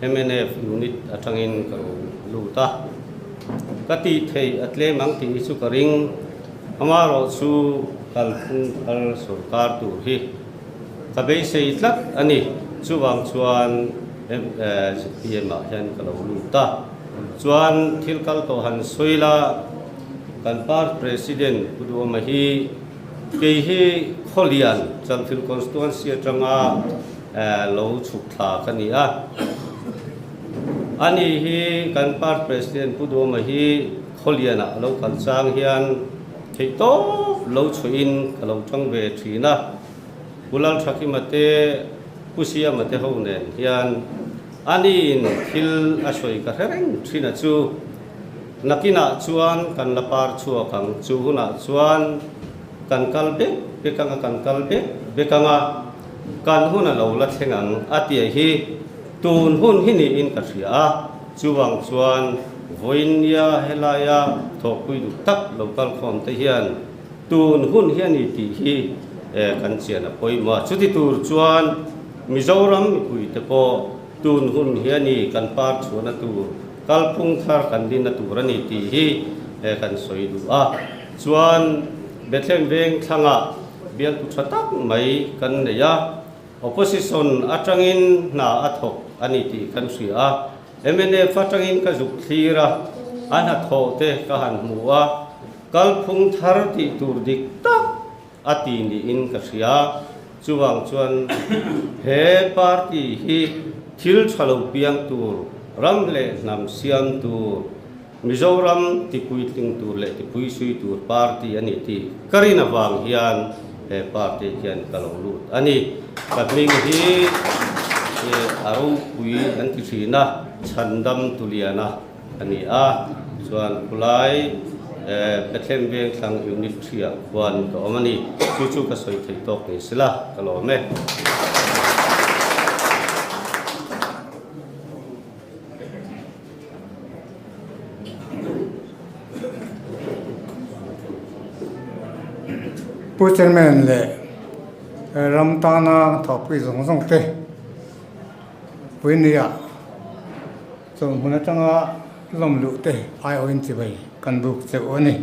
mnf unit atangin ka lo lut a. Ka tih theih a tlem ang tih hi chu ka ring. Amaherawh chu kalphung thar sawrkar tur hi ka beisei tlat a ni. Chuvang chuan zpm ah hian ka lo lut a. Chuan thil kal tawh han sawi la. Kan party President Pu Duhawma hi kei hi Khawlian Chalfilh Constituency atanga lo chhuk thla ka ni a. Ani hi kan party President Pu Duhawma hi Khawlianah a lo kal chang hian theihtawp lo chhuahin ka lo tang ve thin a. Pu Lalthakima te, Pu Siama te ho nen hian aniin thil a sawi ka hre reng thin a chu. Nakinah chuan kan la par chhuak ang, chu hunah chuan kan kal bek bek anga kan kal bek bek anga kan hun a lo la thleng ang a tih hi tun hun hi niin ka hria a, chuvang chuan vawinia helaia thawhpui duh tak lo kal khawm te hian tun hun hi a ni tih hi kan chian a pawimawh a, chuti tur chuan Mizoram mipuite pawh tun hun hi a ni kan par chhuahna tur. Kalphung thar kan dinna tur a ni tih hi kan sawi duh a. Chuan Bethlehem veng thlangah bialtu tha tak mai kan nei a, opposition atangin hna a thawk a ni tih kan hria a. Mnf atangin ka zuk thlir a, a hnathawh te ka han hmu a, kalphung thar tih tur dik tak a ti niin ka hria. Chuvang chuan he party hi thil tha lo piang tur, ram leh hnam siam tur, Mizoram tipuitling tur leh tipuisui tur party a ni tih ka rin avang hian he party hian ka lo lut a ni. Ka hming hi a ropui an ti thin a, Chhandam Tuliana. A ni a, chuan khulai Bethlehem Vengthlang Unit 3 ah khuan ka awm a ni. Chu chu ka sawi thei tawk ni sela, ka lawm e. Pu Chairman leh ram tana thawhpui zawng zawng te Puinia Chawlhmun atanga lawm luh te aiawhin chibai kan buk cheuh a ni.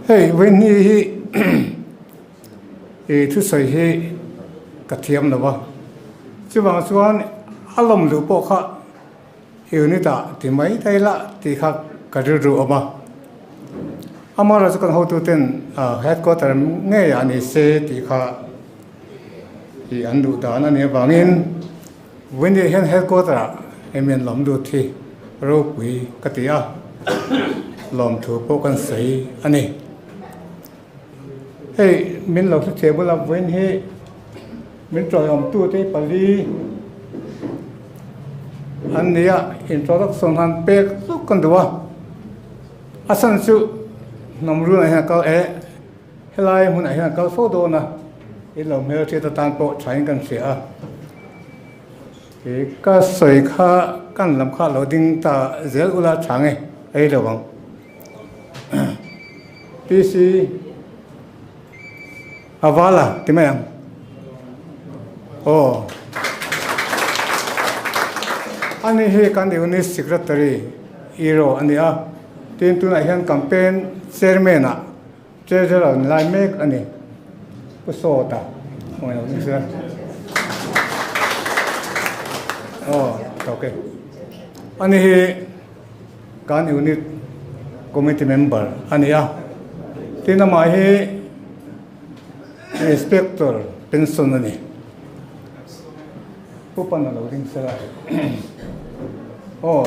Hei Winnie hi i thusawi hi ka thiam lo a, chuvang chuan a lawm luh pawh kha unit ah ti mai thei la tih kha ka rilru awm a. Amaherawhchu kan hotuten headquarter ngeiah ni se tih kha i an duh dan a nih avangin Winnie hian headquarter ah hemi an lawm lut hi ropui ka ti a, lawmthu pawh kan sawi a ni. Hei min lo hre thei bula vawiin hi min tawiawmtu te hi pali an ni a, introduction han pek zuk kan duh a, a chhan chu hnam runah hian a kal eh. Helai hmunah hian a kal fo dawn a, in lo hmelhriat atan pawh thain kan hria a. Ih ka sawi kha kan lam kha lo ding ta zel ula tha nge ei lo ang. PC a val a ti mai ang. Aw. Ani hi kan unit secretary iro a ni a, tin tunah hian campaign chairman ah Treasurer ni lai mek a ni. Pu Sawta khawngaih lo ning sila. Aw, ok. Ani hi kan unit committee member a ni a. Tin amah hi inspector pension a ni. Pu Pana lo ding sela. Aw,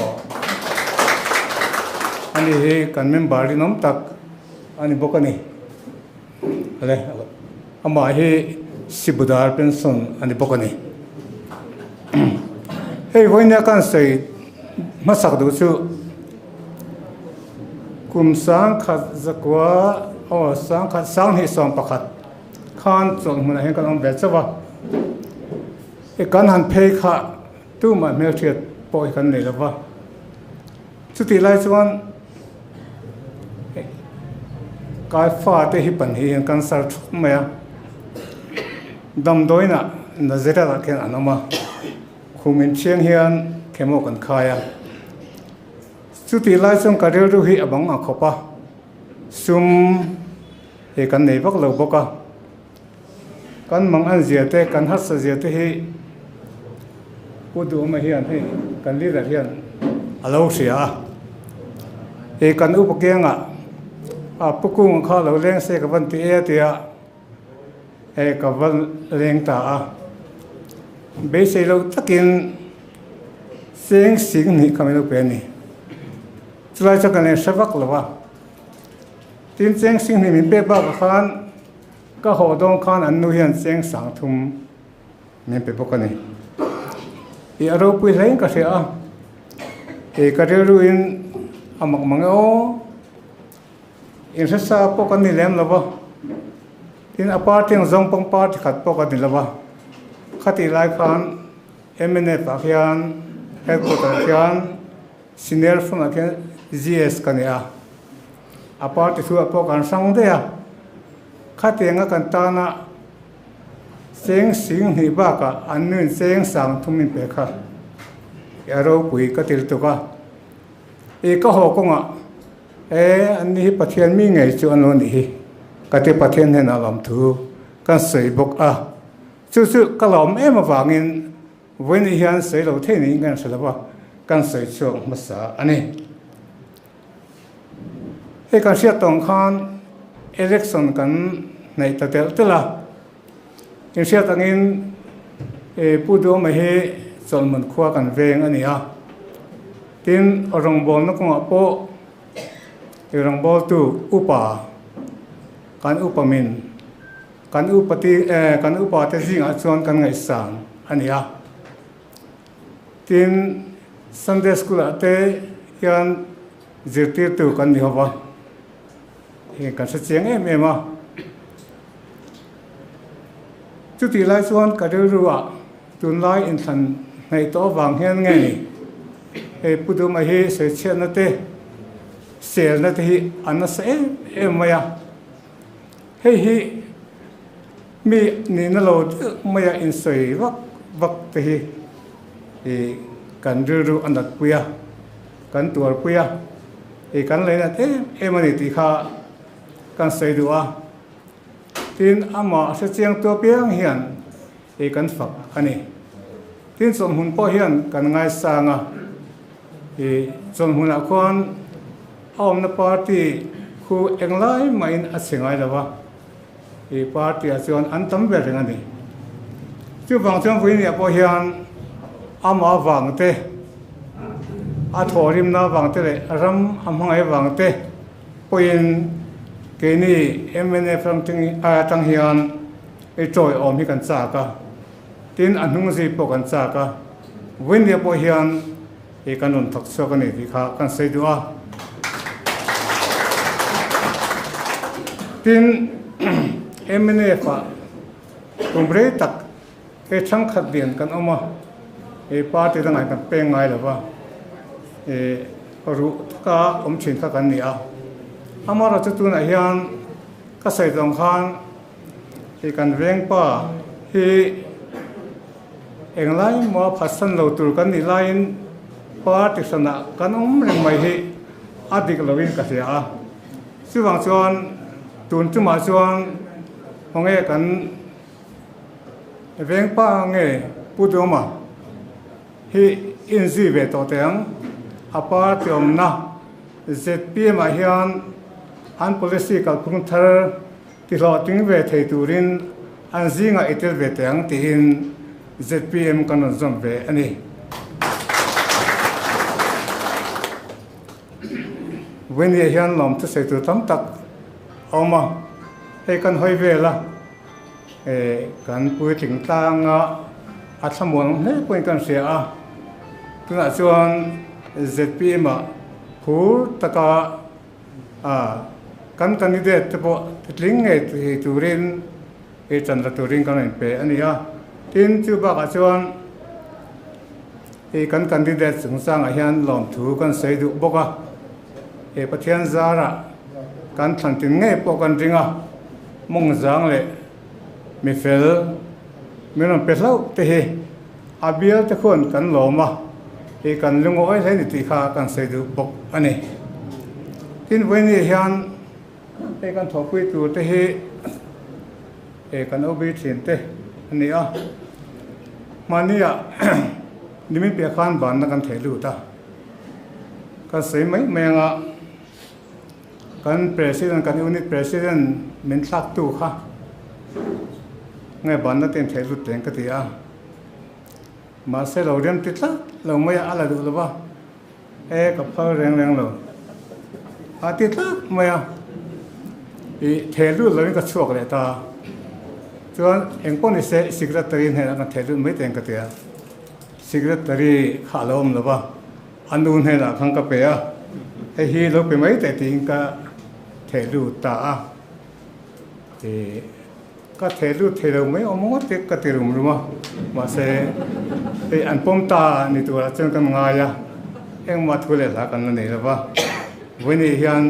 ani hi kan member rinawm tak a ni bawk a ni. Ale, amah hi Sibudar pension a ni bawk a ni. Hei vawinia kan sawi hmasak duh chu kum sangkhat zakua aw sangkhat sanghnih 11 khan chawlh hmunah hian kan awm ve chauh a. I kan han phei kha tumah hmelhriat pawh hi kan nei lo va. Chutih lai chuan kai fate hi pahnih hian cancer thup mai a, damdawiinah Nazareth ah khian an awm a, khum inthiang hian chemo kan khai a. Chutih lai chuan ka rilru hi a bang ang khawp a, sum hi kan nei vak lo bawk a. Kan mang an zia te, kan harsa zia te hi Pu Duhawma hian hei kan leader hian a lo hria a. Hei kan upa kiangah a Pu Kunga kha lo leng se ka van ti e tia hei ka va leng ta a. Beisei lo takin cheng sing hnih kha min lo pe a ni. Chulai chuan kan leng hre vak lo a. Tin cheng sing hnih min pek bakah khan Ka haw dawn khan an nu hian cheng sang thum min pe bawk a ni. I a ropui hlein ka hria a, i ka rilruin a mak mang e aw. Inhresa pawh kan ni lem lo va, tin a party ang zawng pawng party khat pawh kan ni lo va. Khatih lai khan mnf ah khian headquarter ah khian senior front ah khian GS ka ni a. A party thu ah pawh kan hrang daih a, khatianga kan tana cheng sing hnih bakah an nuin cheng sang thum in pe kha i a ropui ka til tuk a. I ka haw kawngah e an ni hi Pathian mi ngei chu an lo nih hi ka ti Pathian hnenah lawmthu kan sawi bawk a, chu chu ka lawm em avangin Vawiin hian sawi lo thei niin kan hre lo va, kan sawi chhuak hmasa a ni. Hei kan hriat tawng khan election kan hnaih ta telh telh a, inhriat angin Pu Duhawma hi Chawlhmun khua kan veng a ni a, tin rawngbawlna kawngah pawh i rawngbawltu upa kan upa min kan upa ti kan upa te zingah chuan kan ngaihsan a ni a. Tin, Sunday School ah te hian zirtirtu kan ni ho va, heng kan hre chiang em em a. Chutih lai chuan ka rilru ah tunlai inthlan hnaih tawh avang hian nge ni, hei Pu Duma hi sawichhiatna te, selna te hi a nasa em em mai a. Hei hi mi nihna lo deuh maia insawi vak vak te hi ih kan rilru a nat pui a, kan tuar pui a, ih kan lei nat em em a ni tih kha kan sawi duh a. Tin, amah hre chiang tu apiang hian ei kan fak a ni. Tin, chawlhhmun pawh hian kan ngaisang a, i chawlhhmunah khuan a awmna party khu englai mahin a chhe ngai lo va, i party ah chuan an tam ber reng a ni. Chuvang chuan Vawinia pawh hian amah avang te, a thawhrimna avang te leh ram a hmangaih avang te pawhin keini mnf ram atang hian i tawiawm hi kan chak a, tin a hnung zui pawh kan chak a, Vawinia pawh hian i kan rawn thawk chhuak a ni tih kha kan sawi duh a. Tin, mnf ah kum rei tak he thangkhat lian kan awm a, he party dangah hian kan peng ngai lo va, he ruh taka awm thin kha kan ni a. Amaherawhchu tunah hian ka sawi tawng khan hei kan vengpa hi Englai maw phatsan lo tur kan nih laiin party hranah kan awm reng mai hi a dik loin ka hria a. Chuvang chuan tun tumah chuan khawnge kan vengpa nge Pu Duhawma hi inzui ve tawh teh ang. A party awmna zpm ah hian an policy kalphung thar Tihlawhtling ve thei turin an zingah i tel ve teh ang tiin zpm kan rawn zawm ve a ni. Vawinia hian lawm thusawi tur tam tak a awm a, hei kan hawi vel a, kan puitling tlanga a thlamuan hle pawhin kan hria a, tunah chuan zpm ah phur taka A, kan candidate te pawh titling ngei thei turin ei chan la turin kan rawn pe a ni a. Tin, chu bakah chuan hei kan candidate chungchangah hian lawmthu kan sawi duh bawk a. Hei Pathian zarah kan thlan tin ngei pawh kan ring a, mawng zang leh mi fel min rawn pe hlauh te hi a bial te khuan kan lawm a, hei kan lungawi hle ni tih kha kan sawi duh bawk a ni. Tin, vawiin hian hei kan thawhpui tur te hi hei kan OB thin te a ni a, mahniah nimin piah khan banna kan theh lut a, kan sawi mai mai anga Kan President, kan Unit President min thlaktu kha nge banna te in theih lut teng ka ti a. Mahse lo rem ti tlat lo mai a, a la duh lo va, e ka phal reng reng lo a ti tlat mai a, i theh lut lovin ka chhuak leh ta. Chuan engpawh ni se Secretary hnenah kan theh lut mai teng ka ti a, Secretary kha a lo awm lo va. A nu hnenah khan ka pe a, hei hi lo pe mai teh tiin ka theh lut ta a. Ih, ka theh lut thei lo mai awm ngawt te ka ti rum rum a, mahse hei an pawm ta ni turah chuan kan ngai a, engmah thu leh hla kan la nei lo va. Vawiin hian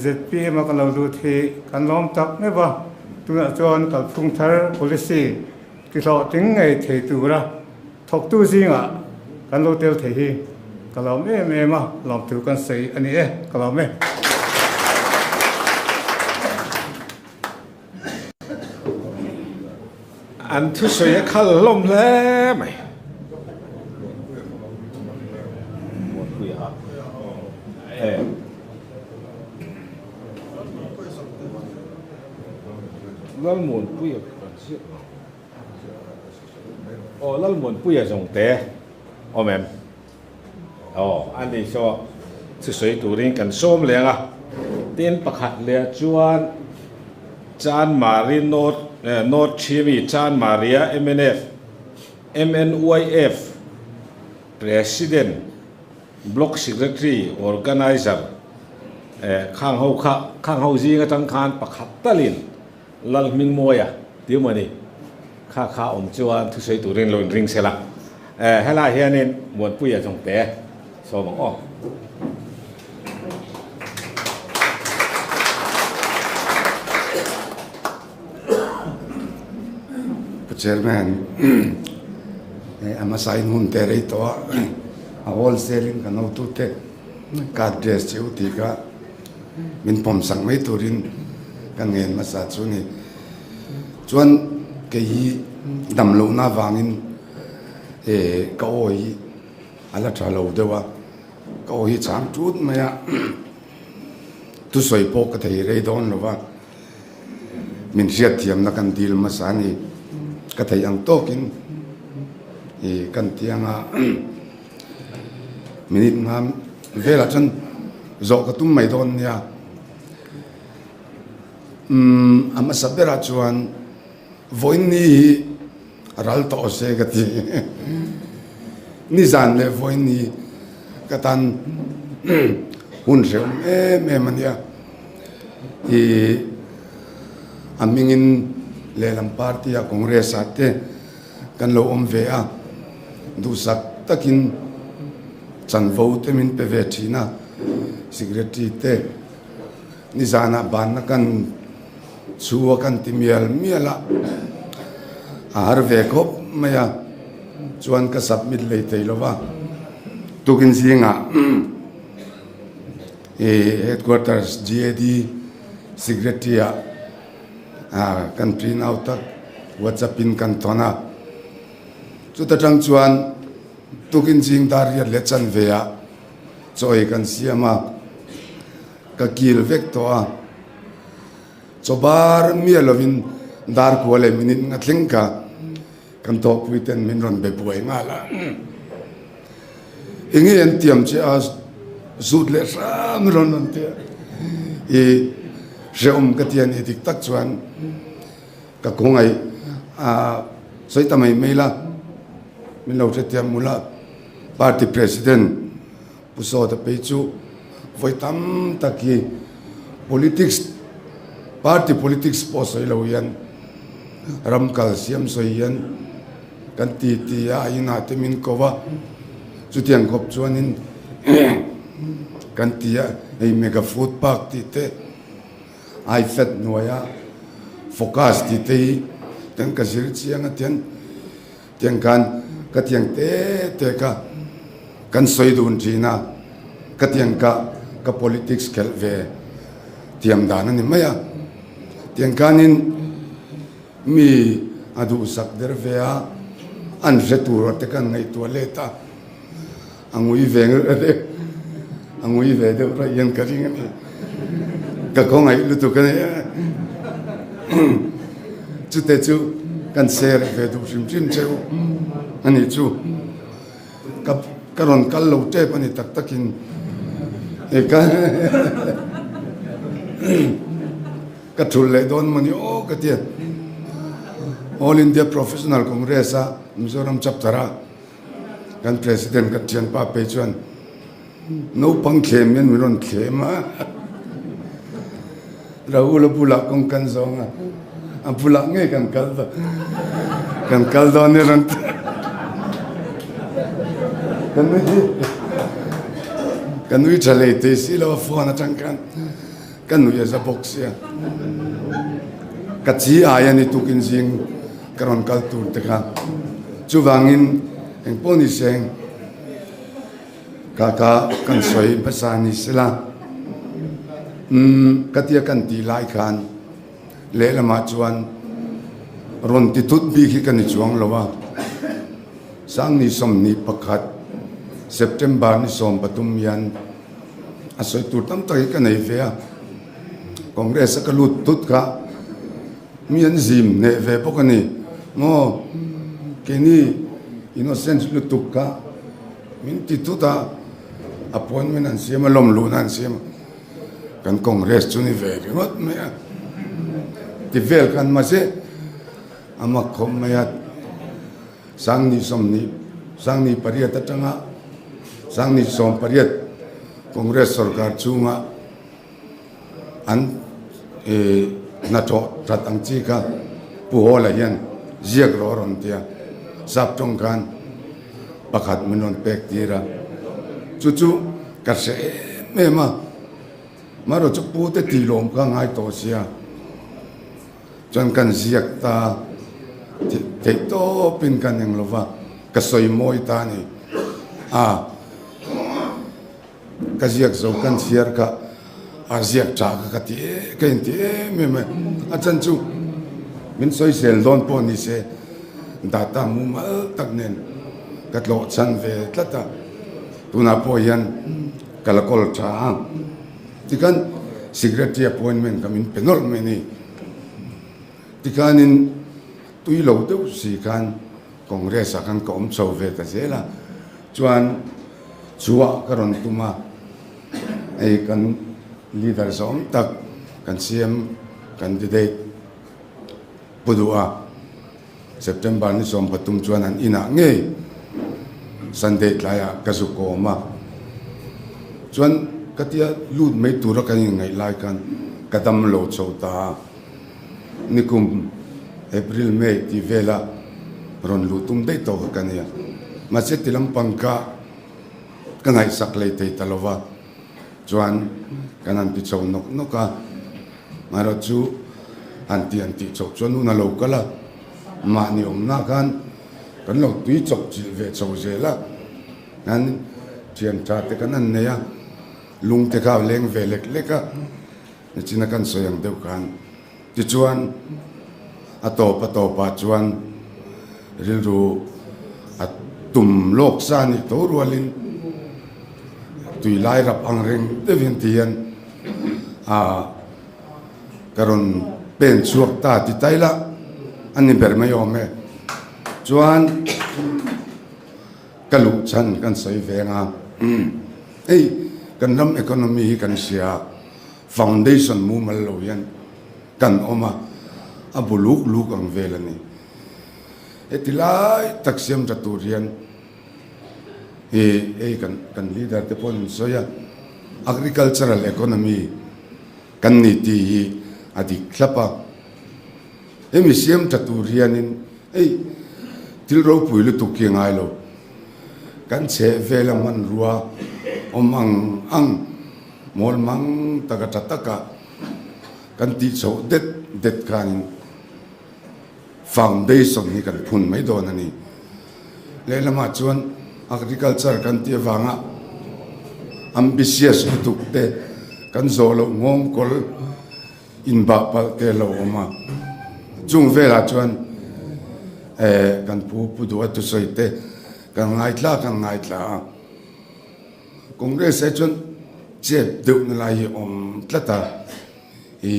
zpm a ka lo lut hi kan lawm tak meuh va, tunah chuan kalphung thar policy tihlawhtling ngei thei tura Thawktu zingah kan lo tel thei hi ka lawm em em a, lawmthu kan sawi a ni e, ka lawm e. An thusawi a khal hlawm hle mai. Lalmuanpuia kan ziak lo. Aw Lalmuanpuia zawng te awm em? Aw a ni saw thusawi turin kan sawm leng a, tin pakhat leh chuan Chanmari North North Thimi Chanmaria mnf MNYF President Block Secretary Organiser khang ho kha khang ho zing atang khan pakhat talin Lalhmingmawia tiu maw ni? Kha kha awm chuan thusawi turin lo inring se la. Eh, helai hianin Muanpuia zawng te sawm ang aw. Pu Chairman, hei a hmasa in hun te rei tawh a, a wholesale in kan hotute ka address che u tih kha min pawmsak mai turin. Ka ngen hmasa chu ni. Chuan kei hi dam lohna avangin ka aw hi a la tha lo deuh a, ka aw hi chang tut mai a, thusawi pawh ka thei rei dawn lo va, min hriatthiamna kan dil hmasa a ni. Ka theih ang tawkin kan tiang a, minute nga velah chuan zawh ka tum mai dawn nia. Umm a hmasa berah chuan vawiin ni hi ral tawh se ka ti. Nizan leh vawiin ni ka tan hun hrehawm em em a nia. Ih a hmingin lehlam party ah Congress ah te kan lo awm ve a, duhsak takin chanvo te min pe ve thin a, secretary te. Nizanah banna kan chhu a kan ti mial mial a, a har ve khawp mai a, chuan ka submit lei thei lo va, tukin zingah i headquarters GAD secretary ah kan print out tak whatsapp in kan thawn a, chuta tang chuan tukin zing dar riat leh chanve ah chaw ei kan siam a. Ka kil vek tawh a, chaw bar miah lovin dar kua leh minute nga thleng kha kan thawhpui ten min rawn be buai nghal a. Enge an tiam che a, zut leh hram rawn rawn ti a, i hrehawm ka ti a ni dik tak chuan ka khawngaih a sawi ta mai mai la, min lo hrethiam mula party president Pu Sawta phei chu vawi tam tak hi politics, party politics pawh sawi lo hian ram kal siam sawi hian kan ti ti a, a inah te min ko va, chutiang khawp chuanin kan ti a, hei mega food park tih te, IFAD hnuaia focus tih te hi kan ka zir chiang a tiang. Tiang khan ka tiang te te kha kan sawi dun thin a, ka tiang kha ka politics khelh ve thiam dan a ni mai a. Tiang khanin mi a duhsak der ve a, an hre tur te khan ngaihtuah let a, a ngui ve deuh a ngui ve deuh raih hian ka ring a ni. Ka khawngaih lutuk a ni. Chute chu kan share ve duh hrim hrim cheu a ni chu. Ka ka rawn kal lo tep a ni tak takin e ka ka thul leh dawn maw ni aw ka tia. All India Professional Congress a Mizoram chapter a Kan President ka thianpa phei chuan naupang thlem hian min rawn thlem a, Rahul a bulah kawng kan zawng a, a bulah ngei kan kal dawn, kan kal dawn ni rawn ti. Ka nui, ka nui tha lei thei si lo a phone atang khan ka nui a za bawk sia. Ka chi ai a ni tukin zing ka rawn kal tur te kha. Chuvangin engpawh ni seng ka ka kan sawi hmasa ni sela. Umm ka tia kan tih lai khan lehlamah chuan rawn ti tut bik hi ka ni chuang lo a. Sangni 21 September ni 13 hian a sawi tur tam tak hi ka nei ve a. Congress a ka lut tut kha mi an zim hneh ve bawk a ni maw? Keini innocent lutuk kha min ti tut a, appointment an siam a, lawm luhna an siam a, kan Congress chu ni ve ringawt mai a ti vel khan mahse a mak khawp mai a. Sangni 20, Sangni pariat atanga Sangni 18 Congress sorkar chunga an hnathawh that ang chi kha Pu Hawla hian ziak rawh a rawn ti a, sap tawng khan pakhat min rawn pek tir a, chu chu ka hre em em a, marawh chu Pu te tih lawm kha ngai tawh sia. Chuan kan ziak ta theih tawpin kan eng lova, ka sawi mawi ta a ni. A, ka ziak zo kan chhiar kha A ziak tha kha ka ti e, ka inti em em a, a chan chu min sawisel dawn pawh ni se data mumal tak nen ka tlawh chhan ve tlat a, tunah pawh hian ka la kawl tha a, tikhan secretary appointment kha min pe nawlh mai a ni, tikhanin tui lo deuh si khan Congress ah khan ka awm chho ve ta zel a, chuan chhuah ka rawn tum a. Hei kan leader zawng tak kan CM candidate Pu Duha September ni 13 chuan an inah ngei Sunday tlaiah ka zu kawm a, chuan ka tia lut mai tura kan inngaih lai khan ka dam lo chho ta a, nikum April May tih vela rawn luh tum daih tawh kha ka nia, mahse ti lampang kha Ka ngaihsak lei thei ta lova, chuan kan han ti chho nawk nawk a, amaherawh chu han ti han tih chhoh chuan hun a lo kal a, mahni awmna khan kan lo tui chawp chilh ve chho zel a, kan thian tha te kan han nei a, lung te kha a leng ve lek lek a, nichina kan sawi ang deuh khan tichuan a tawp a tawpah chuan rilru a tum lawk sa a nih tho rualin tui lai rap ang reng deuhin ti hian a ka rawn pen chhuak ta ti ta ila a ni ber mai awm e. Chuan ka luh chhan kan sawi veng a, hei kan ram economy hi kan hria a. Foundation mumal lo hian kan awm a, a bu luk luk ang vel a ni. Heti lai tak siam tha tur hian i hei kan kan leader te pawh an sawi a, agricultural economy kan ni tih hi a dik thlap a. Hemi siam tha tur hianin hei thil ropui lutuk hi a ngai lo. Kan chheh vela hmanrua awm ang ang. Mawl mang taka tha taka kan tih chhoh det det khanin foundation hi kan phun mai dawn a ni. Lehlamah chuan agriculture kan tih avanga ambitious lutuk te kan zawh loh nghawngkawl inbah palh te a lo awm a. Chung velah chuan eh kan pu Pu Duha thusawi te kan ngaithla kan ngaithla a. Congress ai chuan chep deuh na lai hi awm tlat a, i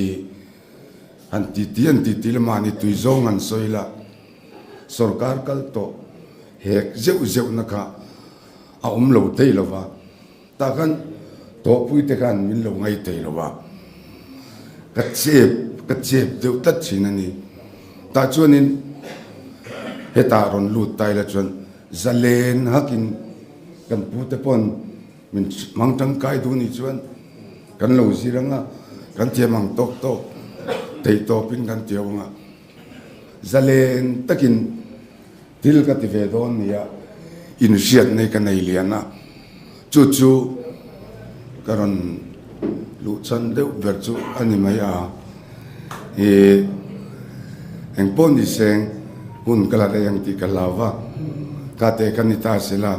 han ti ti an ti ti la mahni tui zawng an sawi la, sorkar kal tawh hek zeuh zeuh na kha a awm lo thei lo va, tah khan tawhpui te khan min lo ngai thei lo va, ka chep ka chep deuh tlat thin a ni. Tah chuanin hetah rawn lut ta ila chuan zalen hakin Kan pute pawn min hmang tangkai duh nih chuan kan lo zir ang a, kan thiam ang tawk tawk theih tawpin kan tio ang a, zalen takin thil ka ti ve dawn nia inhriat nei ka nei lian a, chu chu ka rawn luh chhan deuh ber chu a ni mai a, ih engpawh ni seng hun ka la rei ang tih ka hlau va, ka te ka ni ta sela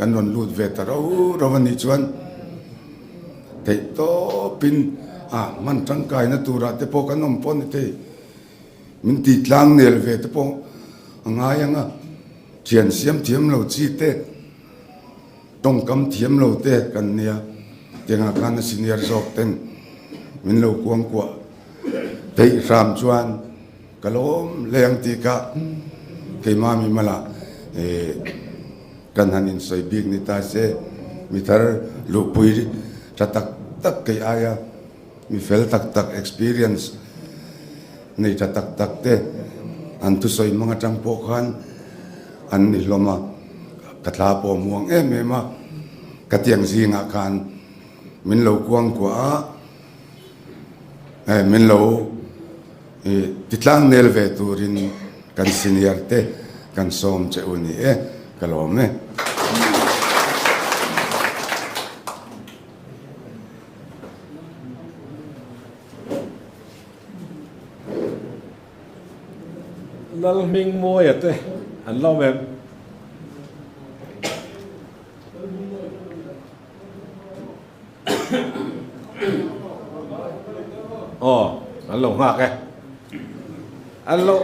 kan rawn lut ve ta rau rau a nih chuan theih tawpin a hman tangkaina turah te pawh kan awm pawh a ni thei, min tih tlang nel ve te pawh a ngai ang a, thian siam thiam lo chi te. Tawngkam thiam lo te kan nia, tiangah khan a senior zawk ten min lo kuangkuah theih hram chuan ka lawm hle ang tih kha keimah mi malah kan han insawi bik ni ta se, mi thar luhpui tha tak tak kei aia mi fel tak tak experience nei tha tak tak te an thusawi hmang atang pawh khan an ni hlawm a, ka thla pawh a muang em em a, ka tiang zingah khan min lo kuang kuah a, eh min lo ih ti tlang nel ve turin kan senior te kan sawm che u ni e, ka lawm e. Lalhmingmawia te an lo awm em? Aw, an lo nghak e. An lo,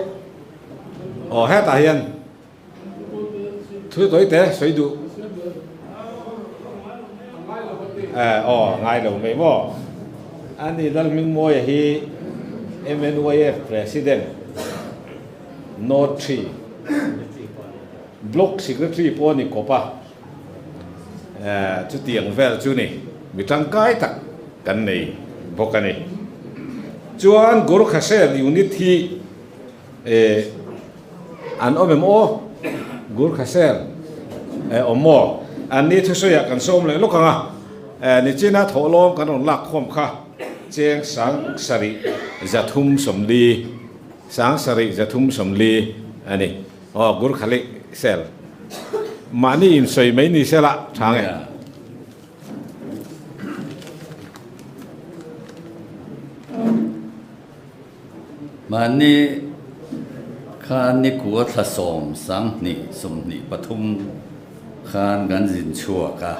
aw hetah hian thu tawi te sawi duh. Eh, aw, ngai lo mai maw? Ani Lalhmingmawia hi MNYF President, North Tree, Block Secretary pawh a ni kawp a. Chutiang vel chu ni mi tangkai tak kan nei bawk a ni. Chuan Gurkha Cell Unit hi an awm em aw? Gurkha Cell awm maw? An ni thusawiah kan sawm leh lawk ang a, nichina thawhlawm kan rawn lak khawm kha cheng sang sarih 340, 7340 a ni. Aw Gurkhali Cell mahni in sawi mai ni sela tha nge. Mahni khan ni kua thla sawm 20 23 khan kan zin chhuak a,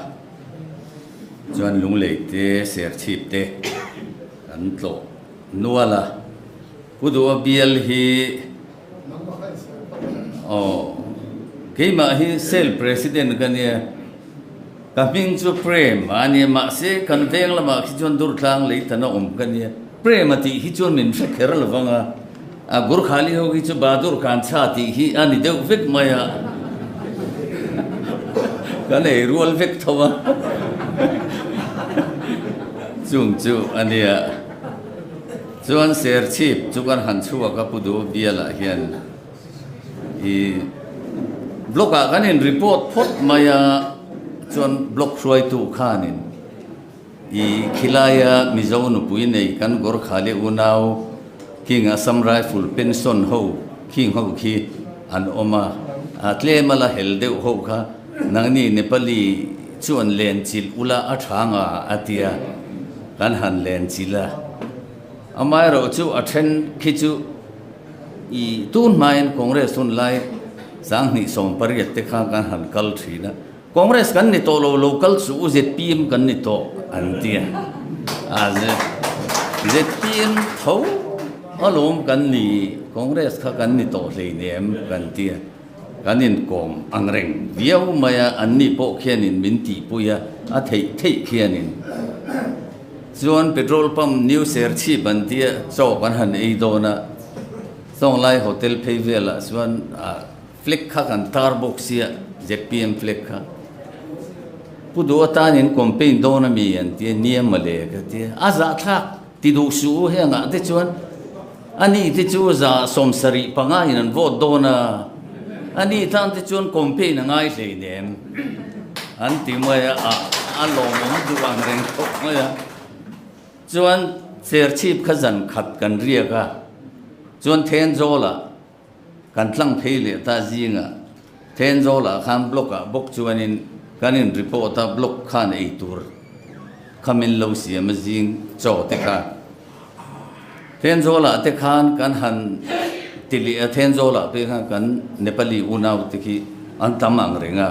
chuan lunglei te serchhip te kan tlawh nual a, Pu Duha bial hi Aw, keimah hi Cell President ka nia, ka hming chu Prem a nia, mahse kan veng lamah khi chuan Durtlang leitan a awm ka nia, Prem a tih hi chuan min hre kher lo vang a, a Gurkhali ho hi chu Bahadur Kanchha tih hi a ni deuh vek mai a, kan ei rual vek tho a, chung chu a nia. Chuan Serchhip chu kan han chhuak a Pu Duh bialah hian i block ah kan in report phawt mai a, chuan block hruaitu khanin i khilaia Mizo nupui nei kan Gorkhali unau King Assam Rifle pension ho khing ho khi an awm a, a tlem a la hel deuh ho kha nangni Nepali chuan len chilh ula a tha nga a tia. Kan han len chilh a, amaherawh chu a then khi chu i tun hmain Congress hun lai 2018 te kha kan han kal thin a, Congress kan ni tawh lo, lo kal chu u zpm kan ni tawh an ti a, a zpm tho alawm kan ni, Congress kha kan ni tawh hleinem kan ti a. Kan inkawm ang reng viau mai a, anni pawh khianin min tihpui a, a theih theih khianin. Chuan petrol pump new Serchhip an tia chaw kan han ei dawn a, Chawnglai hotel phei velah chuan flag kha kan tar bawk sia, zpm flag kha. Pu duh atanin campaign dawn a mi an tia, nia mawle ka tia, a zahthlak ti duh suh u hengah te chuan. A ni te chu 75 in an vote dawn a, a ni tan te chuan campaign a ngai hleinem an ti mai a, a lawmawm duh ang reng khawp mai a. Chuan Serchhip kha zan khat kan riak a, chuan Thenzawl-ah kan tlang phei leh ta zingah Thenzawl-ah khan block-ah bawk chuanin kan in report a, block khan ei tur kha min lo siam a zing chaw te kha. Thenzawl-ah te khan kan han ti leh a, Thenzawl-ah pawh khan kan Nepali unau te khi an tam ang reng a,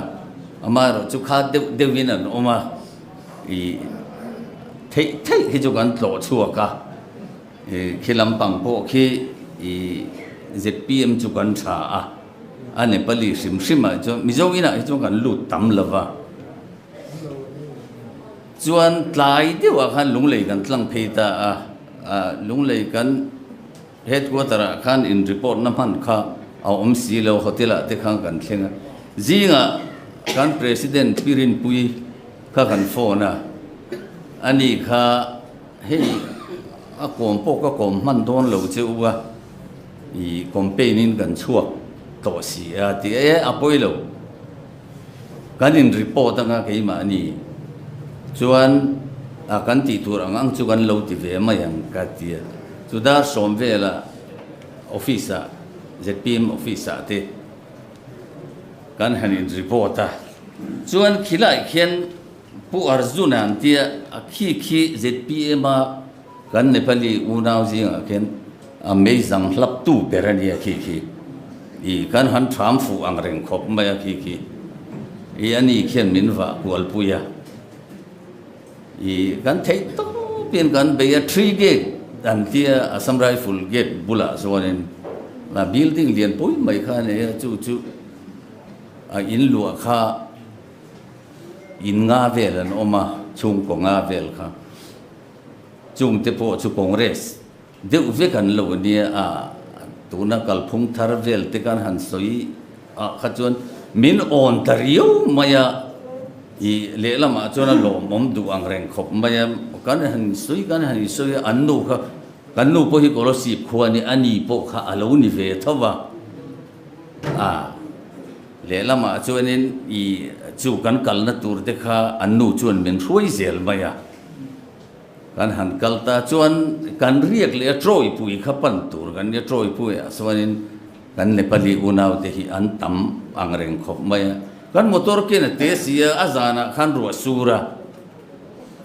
amaherawh chu kha deuh deuhin an awm a, ih theih theih khi chu kan tlawh chhuak a, ih khi lampang pawh khi ih zpm chu kan tha a, a Nepali hrim hrimah chuan Mizo inah hi chuan kan lut tam lo va. Chuan tlai deuhah khan Lunglei kan tlang phei ta a, Lunglei kan headquarter ah khan in report na hman kha a awm si lo, hotel ah te khan kan thleng a. Zingah kan President Pi Rinpui kha kan phone a, ani kha hei a kawm pawh ka kawm hman dawn lo che u a, i campaign in kan chhuak tawh si a ti a, e a pawi lo. Kan in report anga keimahni chuan a kan tih tur ang ang chu kan lo ti ve mai ang ka ti a. Chu dar sawm vela office ah zpm office ah te kan han in report a. Chuan khilai khian Pu Arjun an tia a khi khi zpm a kan Nepali unau zingah khian a meizang hlap tu ber a nia khi khi. I kan han tham fuh ang reng khawp mai a khi khi. I ani khian min vah kual pui a. I kan theih tawpin kan bei a three gate an tia Assam Rifle gate bulah chuanin a building lian pui mai kha a nei a, chu chu a in luah kha in nga vel an awm a, chhungkaw nga vel kha. Chungte pawh chu Congress deuh vek an lo nia a, tuna kalphung thar vel te kan han sawi ah kha chuan min awn ta riau mai a, i lehlamah chuan a lawmawm duh ang reng khawp mai a, kan han sawi kan han insawi a, an nu kha kan nu pawh hi Kolosip khua a ni, a ni pawh kha a lo ni ve tho va, a lehlamah chuanin i chu kan kalna tur te kha an nu chuan min hruai zel mai a. Kan han kal ta chuan kan riak leh a trawipui kha pan tur kan nia, trawipui ah chuanin kan Nepali unau te hi an tam ang reng khawp mai a, kan motor ken a te si a, a zanah khan ruah sur a,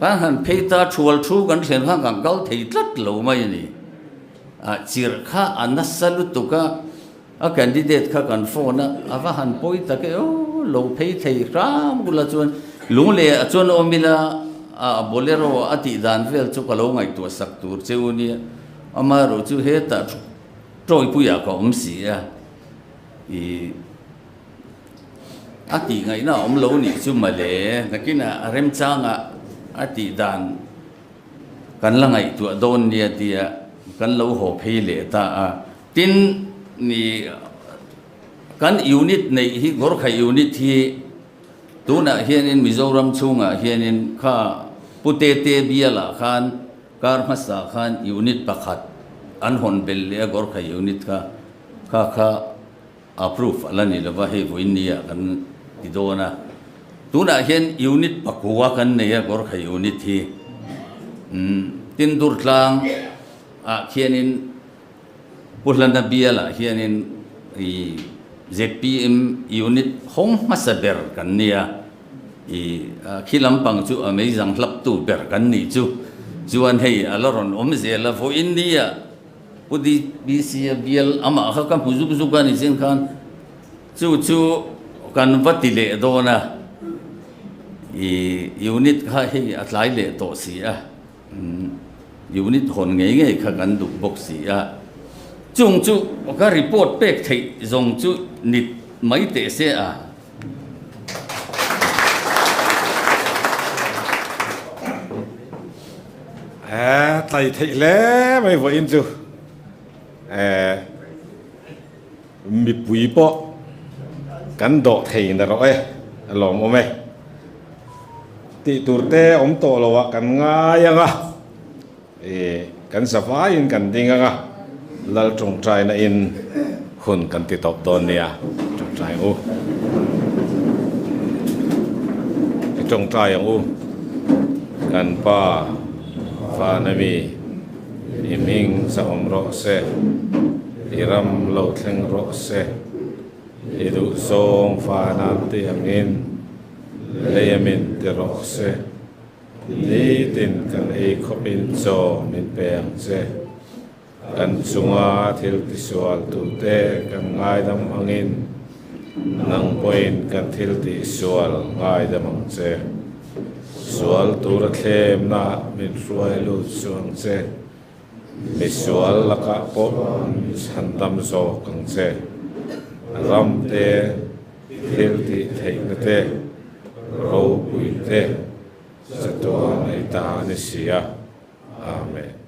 kan han phei ta thual thu kan thlen khan kan kal thei tlat lo mai a ni, ah chirh kha a nasa lutuk a, a candidate kha kan phone a, a va han pawi tak e aw, lo phei thei hram ula chuan lungleh ah chuan awm ila a bolero a tih dan vel chu ka lo ngaihtuah sak tur che u nia, amaherawh chu hetah tawipui ah ka awm si a, ih a tih ngaihna a awm lo nih chu mawle, nakinah a remchangah a tih dan kan la ngaihtuah dawn nia tia kan lo haw phei leh ta a. Tin, ni kan unit neih hi Gorkha unit hi tunah hianin Mizoram chhungah hianin kha Pu Tete bialah khan kar hmasa khan unit pakhat an hawn bel leh a Gorkha unit kha kha kha approve a la ni lova hei vawiin nia kan ti dawn a. Tunah hian unit pakua kan nei a Gorkha unit hi. Tin, Durtlang ah khianin Pu Hlana bialah hianin i zpm unit hawng hmasa ber kan nia, i khi lampang chu a meizang hlaptu ber kan nih chu. Chuan hei a la rawn awm zel a, vawiin nia Pu DBC a bial amah kha ka hmu zuk zuk a ni chin khan chu chu kan va ti leh dawn a, i unit kha hei a tlai leh tawh si a. Unit hawn ngei ngei kha kan duh bawk si a, chung chu ka report pek theih zawng chu nit mai teh se a. Tlai theih hle mai vawiin chu mipui pawh kan dawh thei na rawh e, a lawmawm e. Tih tur te awm tawh lo ah kan ngai ang a, ih kan zavaiin kan ding ang a, Lal tawngtaina in hun kan ti tawp dawn nia, tawngtai ang u. I tawngtai ang u, kan Pa Vana mi i hming zahawm rawh se, i ram lo thleng rawh se, i duhzawng Vana ti angin, Lei a min ti rawh se. Nitin kan ei khawpin chaw min pe ang che. Kan chunga thil tisual tute kan ngaidam angin nang pawhin kan thil tihsual ngaidam ang che. Sual tura thlemna min hruai lut suh ang che. Misual lakah pawh min chhandam zawk ang che. Ram te. Thil tih theihna te, ropui te, chatuan ei ta a ni si a. Amen.